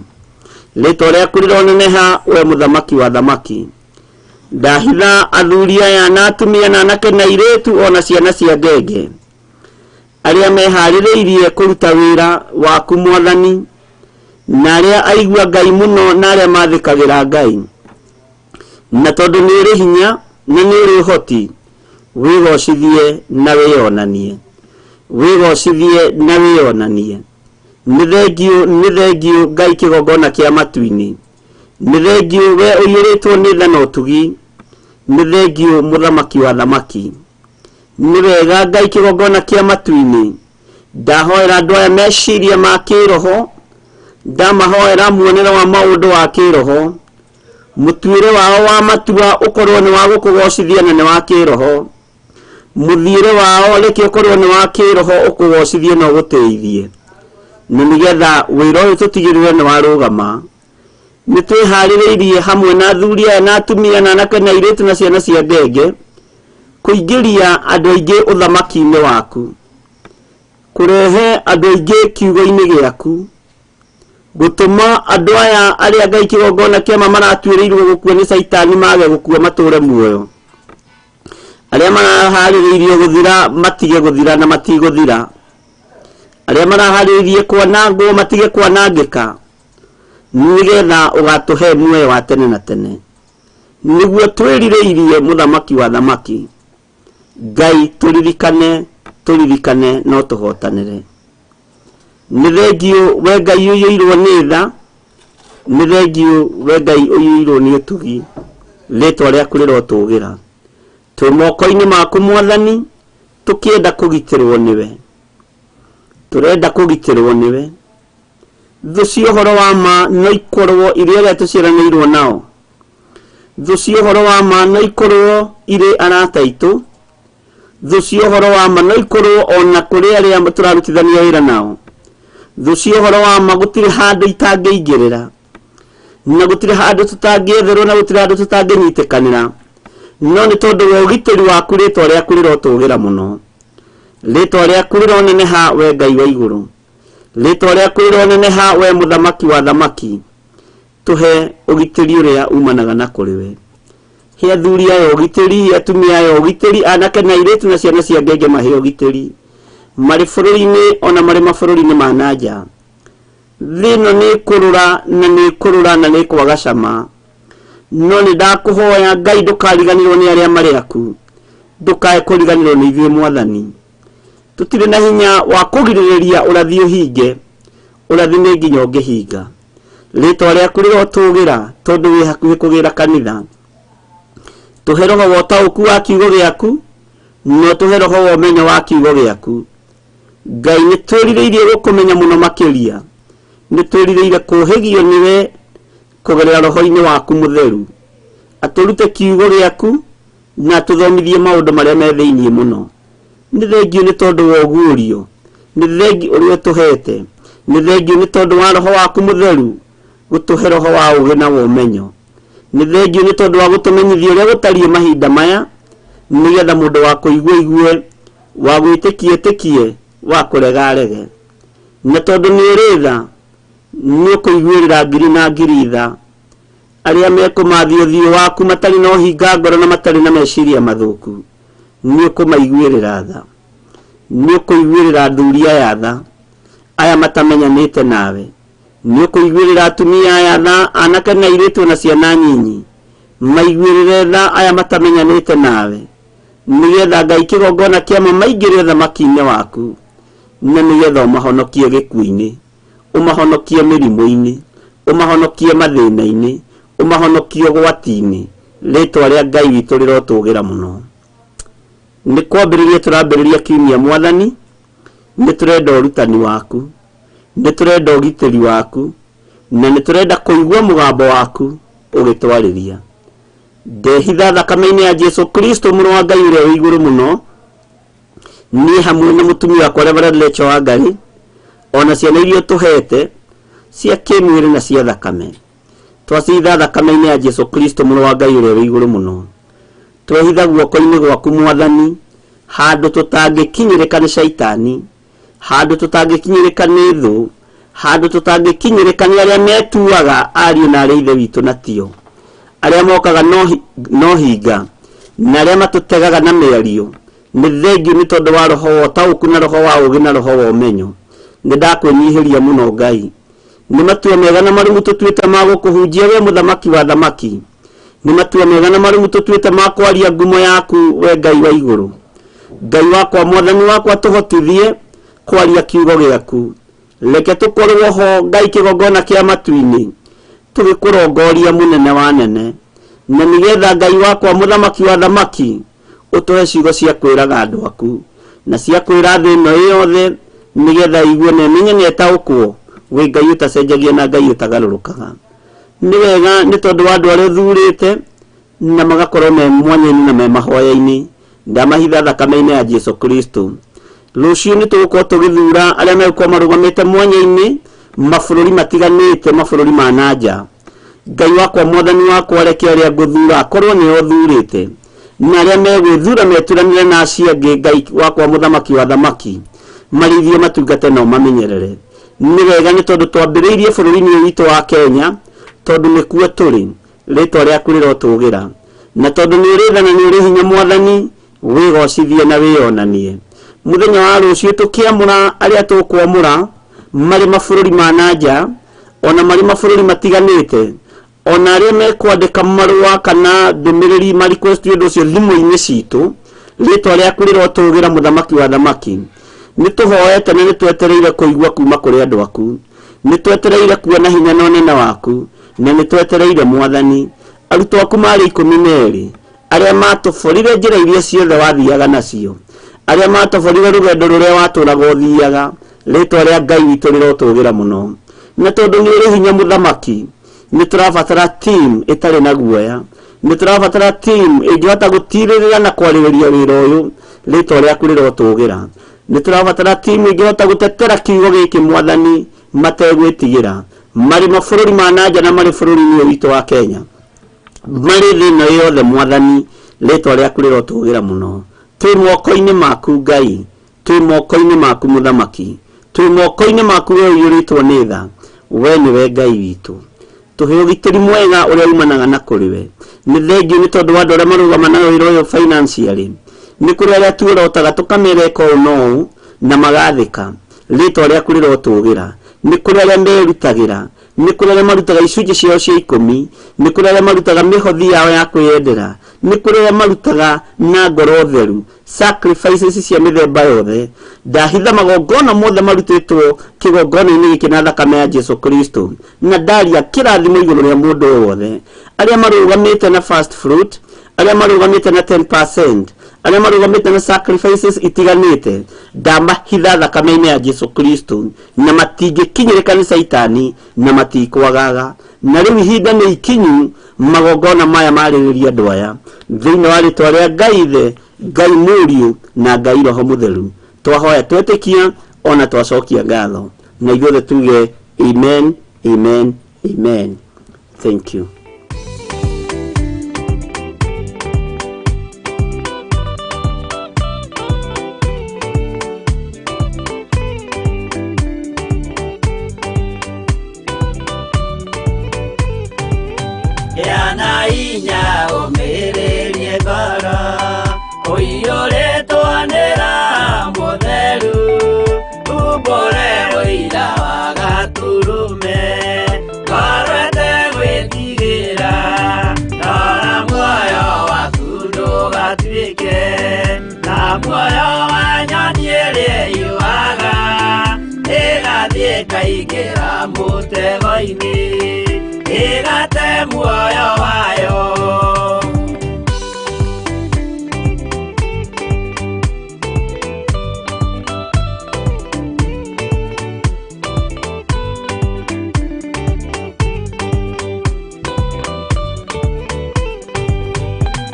Rĩtwa rĩaku rĩroneneha we mũthamaki wa thamaki. Ndahitha athuri aya na atumia na anake na airĩtu ona ciana cia ngenge arĩa meharĩrĩirie kũruta wĩra waku Mwathani, na arĩa aigua Ngai mũno na arĩa mathĩkagĩra Ngai. Na tondũ nĩ ũrĩ hinya na nĩ ũrĩ ũhoti, wĩgocithie na wĩyonanie. Wĩgocithie na wĩyonanie. Nĩ thengiũ, nĩ thengiũ Ngai kĩgongona kĩa matu-inĩ. Nĩ thengiũ we ũiyũrĩtwo nĩ tha na ũtugi. Nĩ thengiũ mũthamaki wa thamaki. Nĩ wega Ngai kĩgongona kĩa matu-inĩ. Ndahoera andũ aya meciria ma kĩroho. Ndamahoera muonere wa maũndũ wa kĩroho. Mũtuĩre wao wa matua ũkorwo nĩ wa gũkũgocithia na nĩ wa kĩroho. Mũthiĩre wao reke ũkorwo nĩ wa kĩroho ũkũgocithie na ũgũtĩithie. Na nĩgetha wĩra ũyũ tũtigĩrĩre nĩ warũgama. Nĩ twĩharĩrĩirie hamwe na athuri aya na atumia na anake na airĩtu na ciana cia ngenge kũingĩria andũ aingĩ ũthamaki-inĩ waku. Kũrehe andũ aingĩ kiugo-inĩ gĩaku. Gũtũma andũ aya arĩa Ngai kĩgongona kĩama maratuĩrĩirwo gũkua nĩ Caitani mage gũkua matũre muoyo. Arĩa maraharĩrĩirio gũthira matige gũthira na matigũthira. Arĩa maraharĩrĩirie kwanangwo matige kwanangĩka. Nĩgetha ũgatũhe muoyo wa tene na tene. Nĩguo twĩrirĩirie mũthamaki wa thamaki. Ngai tũririkane, tũririkane no tũhotanĩre. Nĩ thengiũ we Ngai ũiyũirwo nĩ tha. Nĩ thengiũ we Ngai ũiyũirwo nĩ ũtugi. Rĩtwa rĩaku rĩrotũgĩra. Twĩ moko-inĩ maku Mwathani, tũkĩenda kũgitĩrwo nĩwe. Tũrenda kũgitĩrwo nĩwe. Thũ cia ũhoro wa ma no ikorwo irĩ arĩa tũciaranĩirwo nao. Thũ cia ũhoro wa ma no ikorwo irĩ arata aitũ. Thũ cia ũhoro wa ma no ikorwo ona kũrĩ arĩa tũrarutithania wĩra nao. Thũ cia ũhoro wa ma gũtirĩ handũ itangĩingĩrĩra. Na gũtirĩ handũ tũtangĩetherwo na gũtirĩ handũ tũtangĩnyitĩkanĩra. No nĩ tondũ wa ũgitĩri waku rĩtwa rĩaku rĩrotũgĩra mũno. Rĩtwa rĩaku rĩroneneha we Ngai wa igũrũ. Rĩtwa rĩaku rĩroneneha we mũthamaki wa thamaki. Tũhe ũgitĩri ũrĩa umanaga na kũrĩ we. He athuri aya ũgitĩri, he atumia aya ũgitĩri, anake na airĩtu na ciana cia ngenge mahe ũgitĩri. Marĩ bũrũri-inĩ ona marĩ mabũrũri-inĩ ma na nja. Thĩ ĩno nĩ ĩkũrũra na nĩ ĩkũrũra na nĩ ĩkwaga cama. No nĩ ndakũhoya Ngai ndũkariganĩrwo nĩ arĩa marĩ aku. Ndũkae kũriganĩrwo nĩ ithuĩ Mwathani. Tũtirĩ na hinya wa kũgirĩrĩria ũrathi ũhinge. Ũrathi nĩ nginya ũngĩhinga. Rĩtwa rĩaku rĩrotũgĩra tondũ wĩ hakuhĩ kũgĩra kanitha. Tũhe roho wa ũtaũku wa kiugo gĩaku, no tũhe roho wa ũmenyo wa kiugo gĩaku. Ngai nĩ twĩrirĩirie gũkũmenya mũno makĩria. Nĩ twĩrirĩire kũhĩgio nĩwe kũgerera roho-inĩ waku mũtheru. Atũrute kiugo gĩaku na atũthomithie maũndũ marĩa me thĩinĩ mũno. Nĩ thengiũ nĩ tondũ wa ũguũrio. Nĩ thengiũ ũrĩa ũtũhete. Nĩ thengiũ nĩ tondũ wa roho waku mũtheru gũtũhe roho wa ũũgĩ na wa ũmenyo. Nĩ thengiũ nĩ tondũ wa gũtũmenyithia ũrĩa gũtariĩ mahinda maya, nĩgetha mũndũ wa kũigua aigue, wa gwĩtĩkia etĩkie, wa kũrega arege. Na tondũ nĩ ũrĩ tha, nĩ ũkũiguĩrĩra ngiri na ngiri tha arĩa mekũmathia ũthiũ waku matarĩ na ũhinga ngoro na matarĩ na meciria mathũku. Nĩ ũkũmaiguĩrĩra tha. Nĩ ũkũiguĩrĩra athuri aya tha. Aya matamenyanĩte nawe. Nĩ ũkũiguĩrĩra atumia aya tha, anake na airĩtu na ciana nyinyi. Maiguĩrĩre tha aya matamenyanĩte nawe. Nĩgetha Ngai kĩgongona kĩamo maingĩre ũthamaki-inĩ waku. Na nĩgetha ũmahonokie gĩkuũ-inĩ, ũmahonokie mĩrimũ-inĩ, ũmahonokie mathĩna-inĩ, ũmahonokie ũgwati-inĩ. Rĩtwa rĩa Ngai witũ rĩrotũgĩra mũno. Nĩ kwambĩrĩria tũrambĩrĩria kiumia Mwathani, nĩ tũrenda ũrutani waku, nĩ tũrenda ũgitĩri waku, na nĩ tũrenda kũigua mũgambo waku ũgĩtwarĩria. Ndehitha thakame-inĩ ya Jesu Kristo mũrũ wa Ngai ũrĩa wĩ igũrũ mũno, niĩ hamwe na mũtumia wakwa Reverend Lecho Wangari, ona ciana iria ũtũhete cia kĩmwĩrĩ na cia thakame. Twacitha thakame-inĩ ya Jesu Kristo mũrũ wa Ngai ũrĩa wĩ igũrũ mũno. Twehitha guoko-inĩ gwaku Mwathani, handũ tũtangĩkinyĩrĩka nĩ caitani, handũ tũtangĩkinyĩrĩka nĩ thũ, handũ tũtangĩkinyĩrĩka nĩ arĩa metuaga ariũ na arĩa ithe witũ na tio, arĩa mokaga no hinga, na arĩa matũtegaga na mĩario. Nĩ thengiũ nĩ tondũ wa roho wa ũtaũku na roho wa ũũgĩ na roho wa ũmenyo. Nĩ ndakwĩnyihĩria mũno Ngai. Nĩ matua mega na marũmu tũtuĩte ma gũkũhunjia we mũthamaki wa thamaki. Nĩ matua mega na marũmu tũtuĩte ma kwaria ngumo yaku we Ngai wa igũrũ. Ngai wakwa, Mwathani wakwa, tũhotithie kwaria kiugo gĩaku. Reke tũkorwo ho Ngai kĩgongona kĩa matu-inĩ, tũgĩkũrongoria mũnene wa nene. Na nĩgetha Ngai wakwa, mũthamaki wa thamaki, ũtũhe ciugo cia kwĩraga andũ aku na cia kwĩra thĩ ĩno yothe, nĩgetha igue na ĩmenye na ĩtaũkwo wĩ Ngai ũtacenjagia na Ngai ũtagarũrũkaga. Nĩ wega nĩ tondũ wa andũ arĩa ũthurĩte na magakorwo me mwanya-inĩ na me mahoya-inĩ. Ndamahitha thakame-inĩ ya Jesu Kristo. Rũciũ nĩ tũgũkorwo tũgĩthura arĩa megũkorwo marũgamĩte mwanya-inĩ mabũrũri matiganĩte, mabũrũri ma na nja. Ngai wakwa, Mwathani wakwa, reke arĩa ngũthura akorwo nĩo ũthurĩte, na arĩa megwĩthura meturanĩre na acio angĩ. Ngai wakwa, mũthamaki wa thamaki, marĩithie matungate na ũmamenyerere. Nĩ wega nĩ tondũ twambĩrĩirie bũrũri-inĩ ũyũ witũ wa Kenya, tondũ nĩkuo tũrĩ. Rĩtwa rĩaku rĩrotũgĩra, na tondũ nĩ ũrĩ tha na nĩ ũrĩ hinya Mwathani, wĩgocithie na wĩyonanie. Mũthenya wa rũciũ tũkĩamũra arĩa tũkwamũra marĩ mabũrũri ma na nja, ona marĩ mabũrũri matiganĩte, ona arĩa mekwandĩka marũa kana ndũmĩrĩri ma request ũndũ ũcio thimũ-inĩ citũ, rĩtwa rĩaku rĩrotũgĩra mũthamaki wa thamaki. Nĩ tũhoete na nĩ twetereire kũigua kuma kũrĩ andũ aku. Nĩ twetereire kuona hinya na ũnene waku, na nĩ twetereire Mwathani. Arutwo aku marĩ 12, arĩa matũborire njĩra iria ciothe wathiaga nacio, arĩa matũborire rũgendo rũrĩa watũraga ũthiaga. Rĩtwa rĩa Ngai witũ rĩrotũgĩra mũno. Na tondũ nĩ ũrĩ hinya mũthamaki, nĩ tũrabatara team ĩtarĩ na guoya, nĩ tũrabatara team ĩngĩhota gũtirĩrĩra na kwarĩrĩria wĩra ũyũ. Rĩtwa rĩaku rĩrotũgĩra. Nĩ tũrabatara team ĩngĩhota gũtetera kiugo gĩkĩ Mwathani mategwĩtigĩra, marĩ mabũrũri ma na nja na marĩ bũrũri-inĩ ũyũ witũ wa Kenya, marĩ thĩ ĩno yothe Mwathani. Rĩtwa rĩaku rĩrotũgĩra mũno. Twĩ moko-inĩ maku Ngai, twĩ moko-inĩ maku mũthamaki, twĩ moko-inĩ maku we ũiyũrĩtwo nĩ tha. We nĩwe Ngai witũ. Tũhe ũgitĩri mwega ũrĩa umanaga na kũrĩ we. Nĩ thengiũ nĩ tondũ wa andũ arĩa marũgama na wĩra ũyũ financially. Nĩ kũrĩ arĩa tuorotaga tũkamera ĩka ũũ na ũũ na magathĩka. Rĩtwa rĩaku rĩrotũgĩra. Nĩ kũrĩ arĩa merutagĩra, nĩ kũrĩ arĩa marutaga icunjĩ ciao cia 10, nĩ kũrĩ arĩa marutaga mĩhothi yao ya kwĩyendera, nĩ kũrĩ arĩa marutaga na ngoro theru, sacrifices cia mĩthemba yothe. Ndahitha magongona mothe marutĩtwo kĩgongona-inĩ gĩkĩ na thakame ya Jesu Kristo, na ndaria kĩrathimo igũrũ rĩa mũndũ o wothe, arĩa marũgamĩte na first fruit, arĩa marũgamĩte na 10%, arĩa marũgamĩte na sacrifices itiganĩte. Ndamahitha thakame-inĩ ya Jesu Kristo, na matingĩkinyĩrĩka nĩ caitani na matikwagaga. Na rĩu ihinda nĩ ikinyu magongona maya marĩrĩria andũ aya thĩinĩ wa rĩtwa rĩa Ngai Ithe, Ngai Mũriũ na Ngai Roho Mũtheru. Twahoya twetĩkia ona twacokia ngatho, na ithuothe tuge amen, amen, amen. Thank you. Gĩa inya ũmĩrĩrie ngoro, ũiyũrĩtwo nĩ Roho Mũtheru, umbũre ũira Ĩkaingĩra mũtego-inĩ ĩgate muoyo wayo.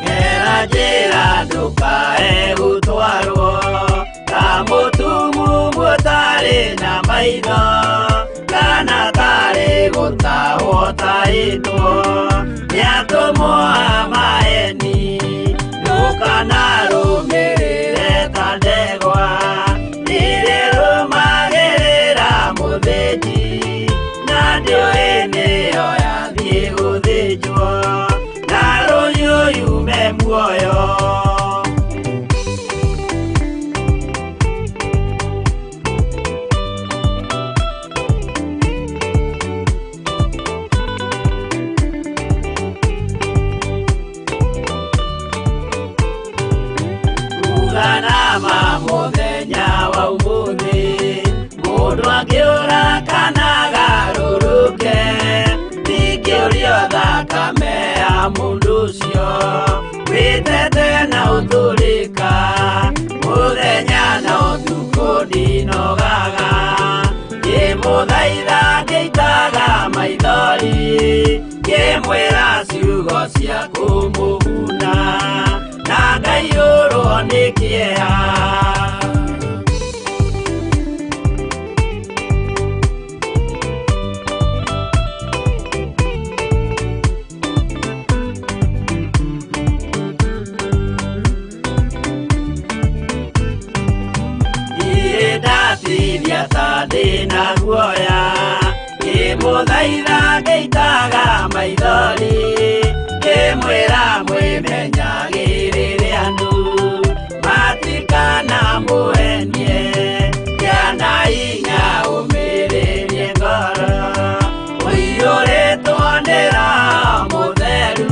Gera njĩra ndũkae gũtwarwo ta mũtumumu ũtarĩ na maitho kana tarĩ gũtahwo tahĩtwo nĩ atũmwo a maheni. Ndũkanarũmĩrĩre ta ndegwa nĩrĩrũmagĩrĩra mũthĩnji na ndĩũĩ nĩyo yathiĩ gũthĩnjwo na rũhiũ yume muoyo. Uganama mũthenya wa ũmũthĩ mũndũ angĩũra kana agarũrũke ndingĩũrio thakame ya mũndũ ũcio wĩtete na ũtũrĩka mũthenya na ũtukũ ndinogaga ngĩmũthaitha ngĩitaga maithori ngĩmwĩra ciugo cia kũmũguna na ngaiyũrwo nĩ kĩeha. Niĩ ndatithia ta ndĩna guoya ngĩmũthaitha ngĩitaga maithori ngĩmwĩra mwĩmenyagĩrĩre andũ matikanamũhenie kĩana hinya ũmĩrĩrie ngoro ũiyũrĩtwo nĩ Roho Mũtheru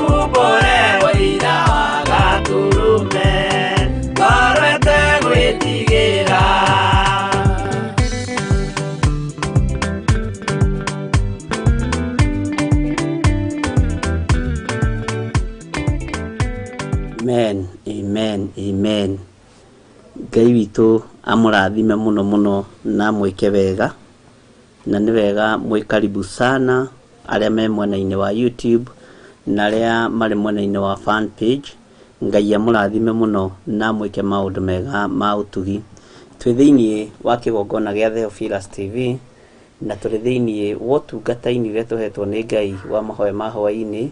umbũre ũira wa Gatũrũme ngoro ĩtegwĩtigĩra. Amen, amen, amen. Ngai witũ amũrathime mũno mũno na amwĩke wega, na nĩ wega mwĩ karibu sana arĩa me mwena-inĩ wa YouTube na arĩa marĩ mwena-inĩ wa fan page. Ngai amũrathime mũno na amwĩke maũndũ mega ma ũtugi. Twĩ thĩiniĩ wa kĩgongona gĩa Theophilus TV na tũrĩ thĩiniĩ wa ũtungata-inĩ ũrĩa tũhetwo nĩ Ngai wa mahoya ma hwaĩ-inĩ,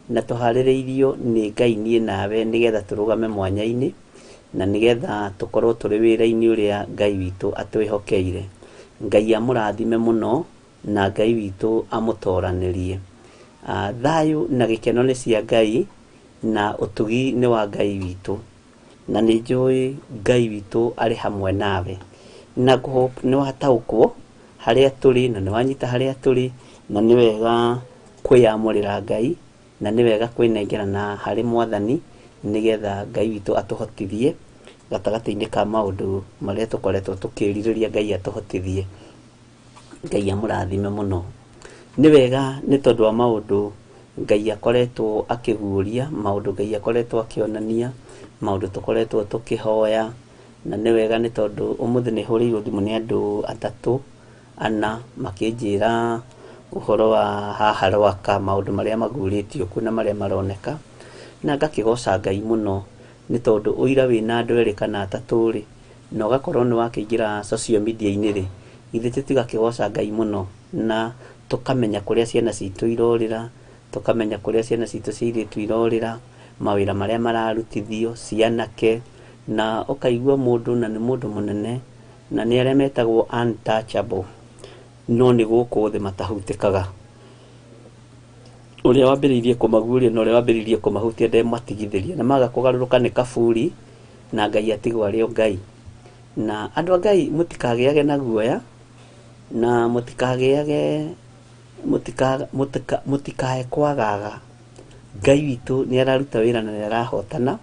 na tũharĩrĩirio nĩ Ngai niĩ nawe nĩgetha tũrũgame mwanya-inĩ na nĩgetha tũkorwo tũrĩ wĩra-inĩ ũrĩa Ngai witũ atwĩhokeire. Ngai amũrathime mũno na Ngai witũ amũtoranĩrie. Thayũ na gĩkeno nĩ cia Ngai na ũtugi nĩ wa Ngai witũ, na nĩ njũĩ Ngai witũ arĩ hamwe nawe, na ngũhope nĩ wataũkwo harĩa tũrĩ na nĩ wanyita harĩa tũrĩ, na nĩ wega kwĩyamũrĩra Ngai na nĩ wega kwĩnengerana harĩ Mwathani nĩgetha Ngai witũ atũhotithie gatagatĩ-inĩ ka maũndũ marĩa tũkoretwo tũkĩrirĩria Ngai atũhotithie. Ngai amũrathime mũno. Nĩ wega nĩ tondũ wa maũndũ Ngai akoretwo akĩguũria, maũndũ Ngai akoretwo akĩonania, maũndũ tũkoretwo tũkĩhoya, na nĩ wega nĩ tondũ ũmũthĩ nĩ hũrĩirwo thimũ nĩ andũ atatũ ana makĩnjĩra ũhoro wa haha Rwaka, maũndũ marĩa maguũrĩtio kuo na marĩa maroneka, na ngakĩgoca Ngai mũno nĩ tondũ ũira wĩna andũ erĩ kana atatũ rĩ, na ũgakorwo nĩ wakĩingĩra social media-inĩ rĩ, githĩ tũtigakĩgoca Ngai mũno na tũkamenya kũrĩa ciana citũ irorĩra, tũkamenya kũrĩa ciana citũ cia airĩtu irorĩra, mawĩra marĩa mararutithio cianake, na ũkaigua mũndũ na nĩ mũndũ mũnene na nĩ arĩa metagwo untouchable, no nĩ gũkũ thĩ matahutĩkaga. Ũrĩa wambĩrĩirie kũmaguũria na ũrĩa wambĩrĩirie kũmahutia ndematigithĩria, na maga kũgarũrũka nĩ kaburi na Ngai atigwo arĩ o Ngai. Na andũ a Ngai mũtikagĩage na guoya, na mũtikae kwagaga. Ngai witũ nĩ araruta wĩra na nĩ arahotana,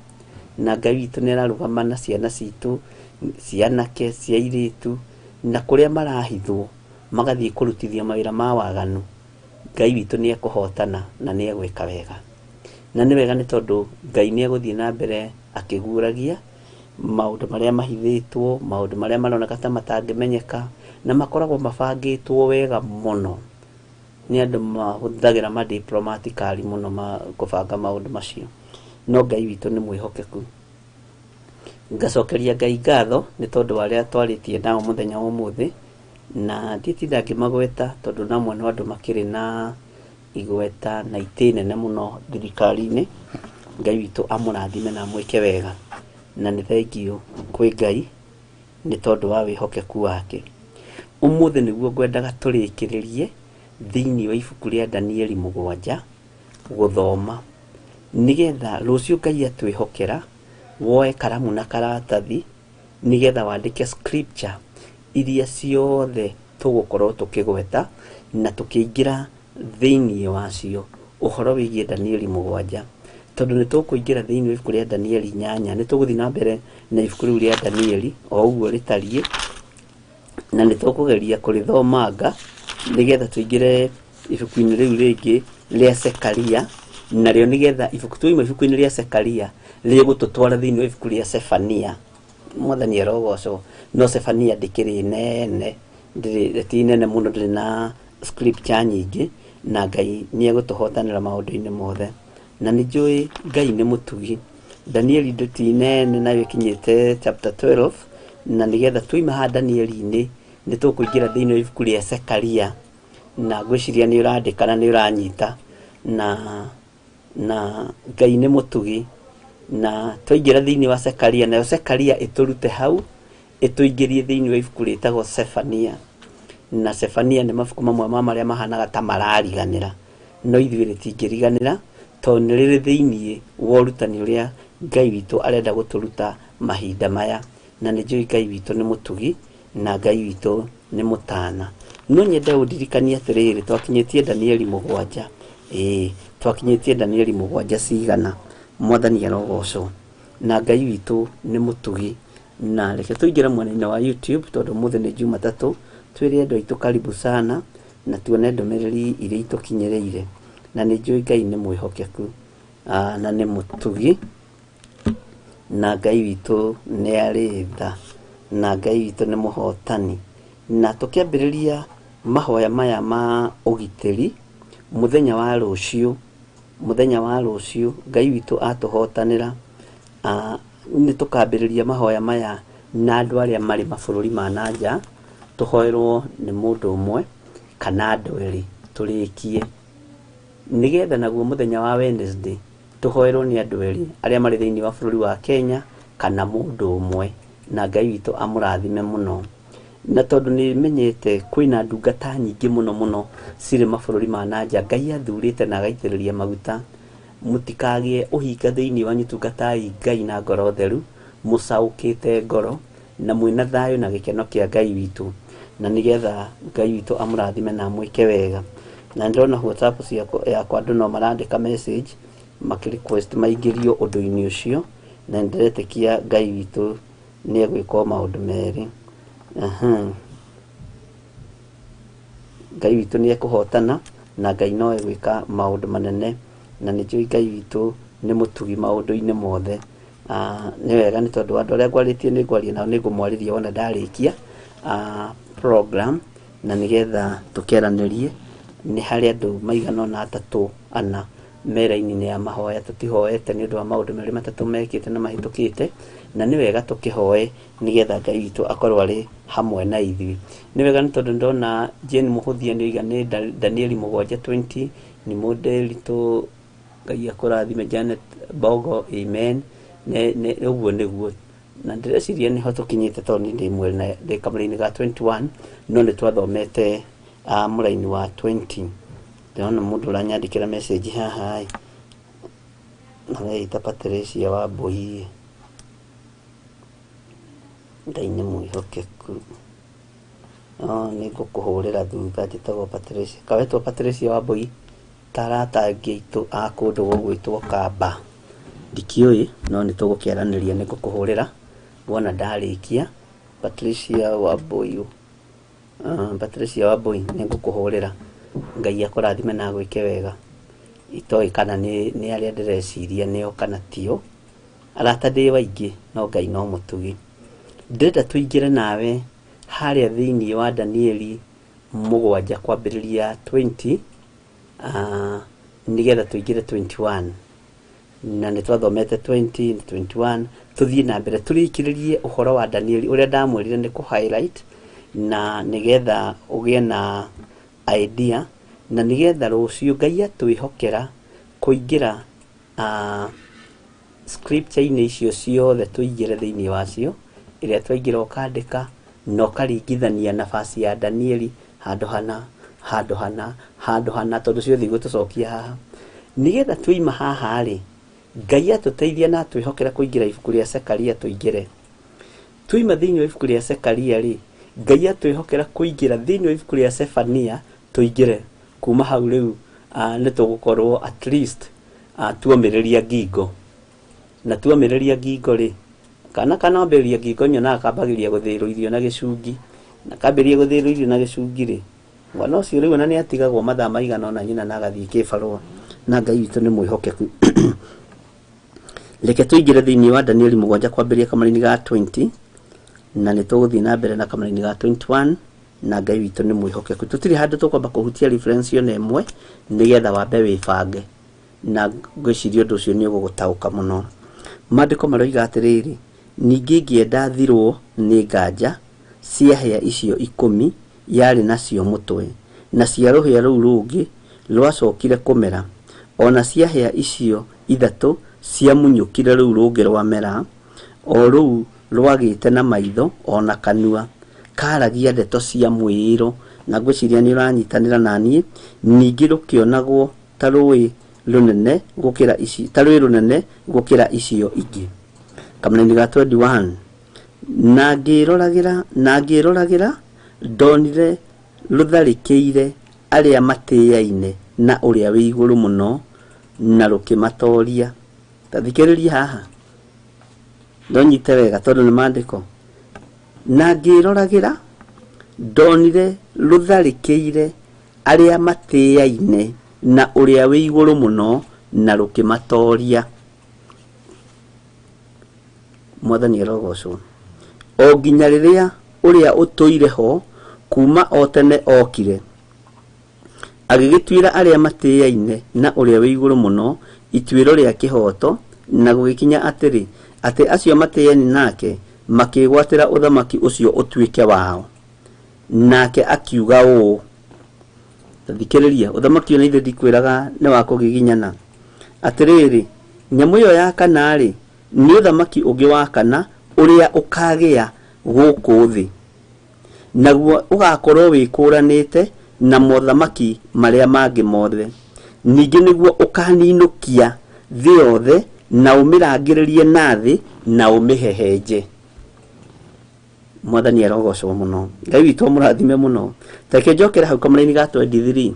na Ngai witũ nĩ ararũgama na ciana citũ, cia anake, cia airĩtu, Na kũrĩa marahithwo magathiĩ kũrutithia mawĩra ma waganu, Ngai witũ nĩ ekũhotana na nĩ egwĩka wega. Na nĩ wega nĩ tondũ Ngai nĩ egũthiĩ na mbere akĩguũragia maũndũ marĩa mahithĩtwo, maũndũ marĩa maroneka ta matangĩmenyeka, na makoragwo mabangĩtwo wega mũno nĩ andũ mahũthagĩra ma diplomatically mũno ma kũbanga maũndũ macio. No Ngai witũ nĩ mwĩhokeku. Ngacokeria Ngai ngatho nĩ tondũ wa arĩa twarĩtie nao mũthenya wa ũmũthĩ, na nditinda ngĩmagweta tondũ namwe no andũ makĩrĩ na igweta na itĩ nene mũno thirikari-inĩ. Ngai witũ amũrathime na amwĩke wega, na nĩ thengiũ kwĩ Ngai nĩ tondũ wa wĩhokeku wake. Ũmũthĩ nĩguo ngwendaga tũrĩkĩrĩrie thĩinĩ wa ibuku rĩa Danieli 7 gũthoma, nĩgetha rũciũ Ngai atwĩhokera woe karamu na karatathi nĩgetha wandĩke scripture iria ciothe tũgũkorwo tũkĩgweta na tũkĩingĩra thĩinĩ wacio ũhoro wĩgiĩ Danieli 7, tondũ nĩ tũkũingĩra thĩinĩ wa ibuku rĩa Danieli 8. Nĩ tũgũthiĩ na mbere na ibuku rĩu rĩa Danieli o ũguo rĩtariĩ, na nĩ tũkũgeria kũrĩthomanga nĩgetha tũingĩre ibuku-inĩ rĩu rĩngĩ rĩa Sekaria, narĩo nĩgetha ibuku twauma ibuku-inĩ rĩa Sekaria rĩgũtũtwara thĩinĩ wa ibuku rĩa Sefania. Mwathani arogocwo. No Sefania ndĩkĩrĩ nene, ndĩrĩ ti nene mũno, ndĩrĩ na scripture nyingĩ, na Ngai nĩ egũtũhotanĩra maũndũ-inĩ mothe. Na nĩ njũĩ Ngai nĩ mũtugi. Danieli ti nene, nayo ĩkinyĩte chapter 12, na nĩgetha twauma haha Danieli-inĩ nĩ tũkũingĩra thĩinĩ wa ibuku rĩa Sekaria, na ngwĩciria nĩ ũrandĩka na nĩ ũranyita, na Ngai nĩ mũtugi. Na twaingĩra thĩinĩ wa Sekaria, nayo Sekaria ĩtũrute hau ĩtũingĩrie thĩinĩ wa ibuku rĩtagwo Sefania. Na Sefania nĩ mabuku mamwe ma marĩa mahanaga ta marariganĩra, no ithuĩ rĩtingĩriganĩra tondũ nĩ rĩrĩ thĩinĩ wa ũrutani ũrĩa Ngai witũ arenda gũtũruta mahinda maya. Na nĩ njũĩ Ngai witũ nĩ mũtugi na Ngai witũ nĩ mũtana. No nyende ũndirikanie atĩrĩrĩ, twakinyĩtie Danieli 7. Ĩĩ, twakinyĩtie Danieli 7 cigana. Mwathani arogocwo. Na Ngai witũ nĩ mũtugi. Na reke tũingĩre mwena-inĩ wa YouTube tondũ ũmũthĩ nĩ Jumatatũ, twĩre andũ aitũ karibu sana na tuone ndũmĩrĩri iria itũkinyĩrĩire. Na nĩ njũĩ Ngai nĩ mwĩhokeku, na nĩ mũtugi, na Ngai witũ nĩ arĩ tha, na Ngai witũ nĩ mũhotani. Na tũkĩambĩrĩria mahoya maya ma ũgitĩri mũthenya wa rũciũ, mũthenya wa rũciũ Ngai witũ atũhotanĩra, nĩ tũkambĩrĩria mahoya maya na andũ arĩa marĩ mabũrũri ma na nja, tũhoerwo nĩ mũndũ ũmwe kana andũ erĩ tũrĩkie, nĩgetha naguo mũthenya wa Wednesday tũhoerwo nĩ andũ erĩ arĩa marĩ thĩinĩ wa bũrũri wa Kenya kana mũndũ ũmwe, na Ngai witũ amũrathime mũno. Na tondũ nĩ menyete kwĩna ndungata nyingĩ mũno mũno cirĩ mabũrũri ma na nja, Ngai athurĩte na agaitĩrĩria maguta, mũtikagĩe ũhinga thĩinĩ wanyu, tungatai Ngai na ngoro theru, mũcaũkĩte ngoro na mwĩna thayũ na gĩkeno kĩa Ngai witũ, na nĩgetha Ngai witũ amũrathime na amwĩke wega. Na ndĩrona WhatsApp yakwa andũ no marandĩka message makĩ request maingĩrio ũndũ-inĩ ũcio, na nĩndĩretĩkia Ngai witũ nĩ egwĩka o maũndũ merĩ. Ngai witũ nĩ ekũhotana na Ngai no egwĩka maũndũ manene, na nĩ njũĩ Ngai witũ nĩ mũtugi maũndũ-inĩ mothe. Nĩ wega nĩ tondũ andũ arĩa ngwarĩtie nĩ ngwaria nao, nĩ ngũmwarĩria wona ndarĩkia program, na nĩgetha tũkĩaranĩrie. Nĩ harĩ andũ maigana ũna, 3 4 me raini-inĩ ya mahoya, tũtihoete nĩ ũndũ wa maũndũ merĩ matatũ mekĩte na mahĩtũkĩte, na nĩ wega tũkĩhoe nĩgetha Ngai witũ akorwo arĩ hamwe na ithuĩ. Nĩ wega nĩ tondũ ndona Jane Mũhũthia nĩ oiga nĩ Danieli 7:20, nĩ mũndĩritũ, Ngai akũrathime. Janet Bogo, amen. Ũguo nĩguo. Na ndĩreciria nĩho tũkinyĩte tondũ niĩ ndĩ mwena, ndĩ kamũraini ga 21, no nĩ twathomete mũraini wa 20. Ndĩrona mũndũ ũranyandĩkĩra message haha ĩ, areita Patricia wa Mbui. Ngai nĩ mwĩhokeku. Nĩ ngũkũhũrĩra thutha, njĩtagwo Patricia. Kawetwo Patricia wa Mbui, ta arata angĩ aitũ a kũndũ gũgwĩtwo Kamba. Ndikĩũĩ, no nĩ tũgũkĩaranĩria, nĩ ngũkũhũrĩra wona ndarĩkia. Patricia wa Mbui. Patricia Wambui, nĩ ngũkũhũrĩra. Ngai akũrathime na agwĩke wega. Itoĩ kana nĩ arĩa ndĩreciria nĩo kana tio. Arata ndĩ waingĩ no Ngai no mũtugi. Ndĩrenda tũingĩre nawe harĩa thĩinĩ wa Danieli 7 kwambĩrĩria 20, nĩgetha tũingĩre 21. Na nĩ twathomete 20 21, tũthiĩ na mbere tũrĩkĩrĩrie ũhoro wa Danieli ũrĩa ndamwĩrire nĩ kũ highlight, na nĩgetha ũgĩe na idea, na nĩgetha rũciũ Ngai atwĩhokera kũingĩra scripture-inĩ icio ciothe tũingĩre thĩinĩ wacio, ĩrĩa twaingĩra ũkandĩka na ũkaringithania nafasi ya Danieli handũ hana, handũ hana, handũ hana, tondũ ciothe igũtũcokia haha. Nĩgetha tũima haha rĩ, Ngai atũteithia na atwĩhokera kũingĩra ibuku rĩa Zekaria tũingĩre. Tũima thĩinĩ wa ibuku rĩa Zekaria rĩ, Ngai atwĩhokera kũingĩra thĩinĩ wa ibuku rĩa Zefania tũingĩre. Kuma hau rĩu, nĩ tũgũkorwo at least, tuomĩrĩria ngingo. Na tuomĩrĩria ngingo rĩ, kana kanambĩrĩria ngingo nyonaga kambagĩrĩria gũthĩĩrwo irio na gĩcungi. Na kambĩrĩria gũthĩĩrwo irio na gĩcungi rĩ, mwana ũcio rĩu ona nĩ atigagwo mathaa maigana ũna nyina na agathiĩ kĩbarũa. Na Ngai witũ nĩ mwĩhokeku. Reke tũingĩre thĩinĩ wa Danieli 7 kwambĩrĩria kamũraini ga 20, na nĩ tũgũthiĩ na mbere na kamũraini ga 21, na Ngai witũ nĩ mwĩhokeku. Tũtirĩ handũ tũkwamba kũhutia reference ona ĩmwe, nĩgetha wambe wĩbange. Na ngwĩciria ũndũ ũcio nĩ ũgũgũtaũka mũno. Maandĩko maroiga atĩrĩrĩ, ningĩ ngĩenda thirwo nĩ nganja cia hĩa icio 10 yarĩ nacio mũtwe, na cia rũhĩa rũu rũngĩ rwacokire kũmera, ona cia hĩa icio 3 ciamunyũkire rũu rũngĩ rwamera, o rũu rwagĩte na maitho ona kanua karagia ndeto cia mwĩĩro. Na ngwĩciria nĩ ũranyitanĩra na niĩ. Ningĩ rũkĩonagwo ta rũĩ rũnene gũkĩra ici, ta rũĩ rũnene gũkĩra icio ingĩ. Kamũraini ga 21, na ngĩroragĩra, na ngĩroragĩra ndonire rũtharĩkĩire arĩa matĩaine na ũrĩa wĩ igũrũ mũno, na rũkĩmatoria. Ta thikĩrĩria haha, ndonyite wega tondũ nĩ maandĩko. Na ngĩroragĩra ndonire rũtharĩkĩire arĩa matĩaine na ũrĩa wĩ igũrũ mũno, na rũkĩmatoria. Mwathani arogocwo. O nginya rĩrĩa ũrĩa ũtũire ho kuma o tene okire, agĩgĩtuĩra arĩa matĩaine na ũrĩa wĩ igũrũ mũno ituĩro rĩa kĩhooto, na gũgĩkinya atĩrĩ, atĩ acio matĩaine nake makĩgwatĩra ũthamaki ũcio ũtuĩke wao. Nake akiuga ũũ, thikĩrĩria, ũthamaki ũyũ na ithe ndikwĩraga nĩ wa kũgiginyana. Atĩrĩrĩ, nyamũ ĩyo ya kana rĩ, nĩ ũthamaki ũngĩ wa kana ũrĩa ũkagĩa gũkũ thĩ, naguo ũgakorwo wĩkũranĩte na mothamaki marĩa mangĩ mothe. Ningĩ nĩguo ũkaninũkia thĩ yothe, na ũmĩrangĩrĩrie na thĩ, na ũmĩhehenje. Mwathani arogocwo mũno. Ngai witũ amũrathime mũno. Reke njokere hau kamũraini ga 23,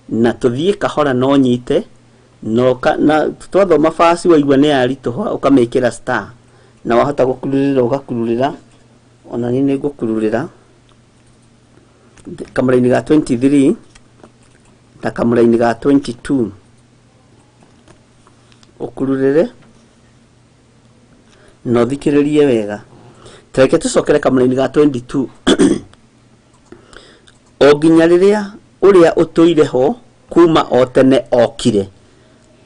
na tũthiĩ kahora no nyite, na twathoma basi waigua nĩ yaritũha ũkamĩkĩra star, na wahota gũkururĩra ũgakururĩra, ona niĩ nĩ ngũkururĩra. Kamũraini ga 23 na kamũraini ga 22 ũkururĩre na ũthikĩrĩrie wega. Reke tũcokere kamũraini ga 22. O nginya rĩrĩa ũrĩa ũtũire ho kuma o tene okire,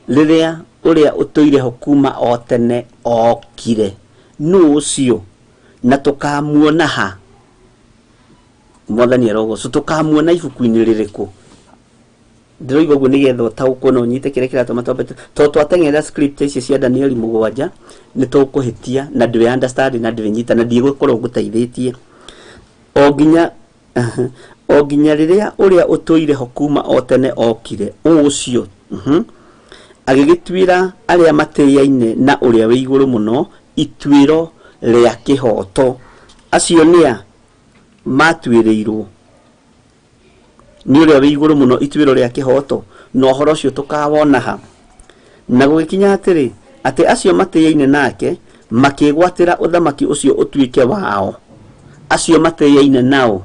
rĩrĩa ũrĩa ũtũire ho kuma o tene okire, nũ ũcio? Na tũkamuona ha? Mwathani arogocwo. Tũkamuona ibuku-inĩ rĩrĩkũ? Ndĩroiga ũguo nĩgetha ũtaũkwo na ũnyite kĩrĩa kĩratũma twambe tondũ twateng'erera script ici cia Danieli 7 nĩ tũkũhĩtia na ndwĩ understand na ndwĩnyita na ndigũkorwo ngũteithĩtie. O nginya rĩrĩa ũrĩa ũtũire ho kuma o tene okire, ũcio, agĩgĩtuĩra arĩa matĩaine na ũrĩa wĩ igũrũ mũno ituĩro rĩa kĩhooto. Acio nĩa matuĩrĩirwo nĩ ũrĩa wĩ igũrũ mũno ituĩro rĩa kĩhooto, na ũhoro ũcio tũkawona ha? Na gũgĩkinya atĩrĩ, atĩ acio matĩaine nake makĩgwatĩra ũthamaki ũcio ũtuĩke wao. Acio matĩaine nao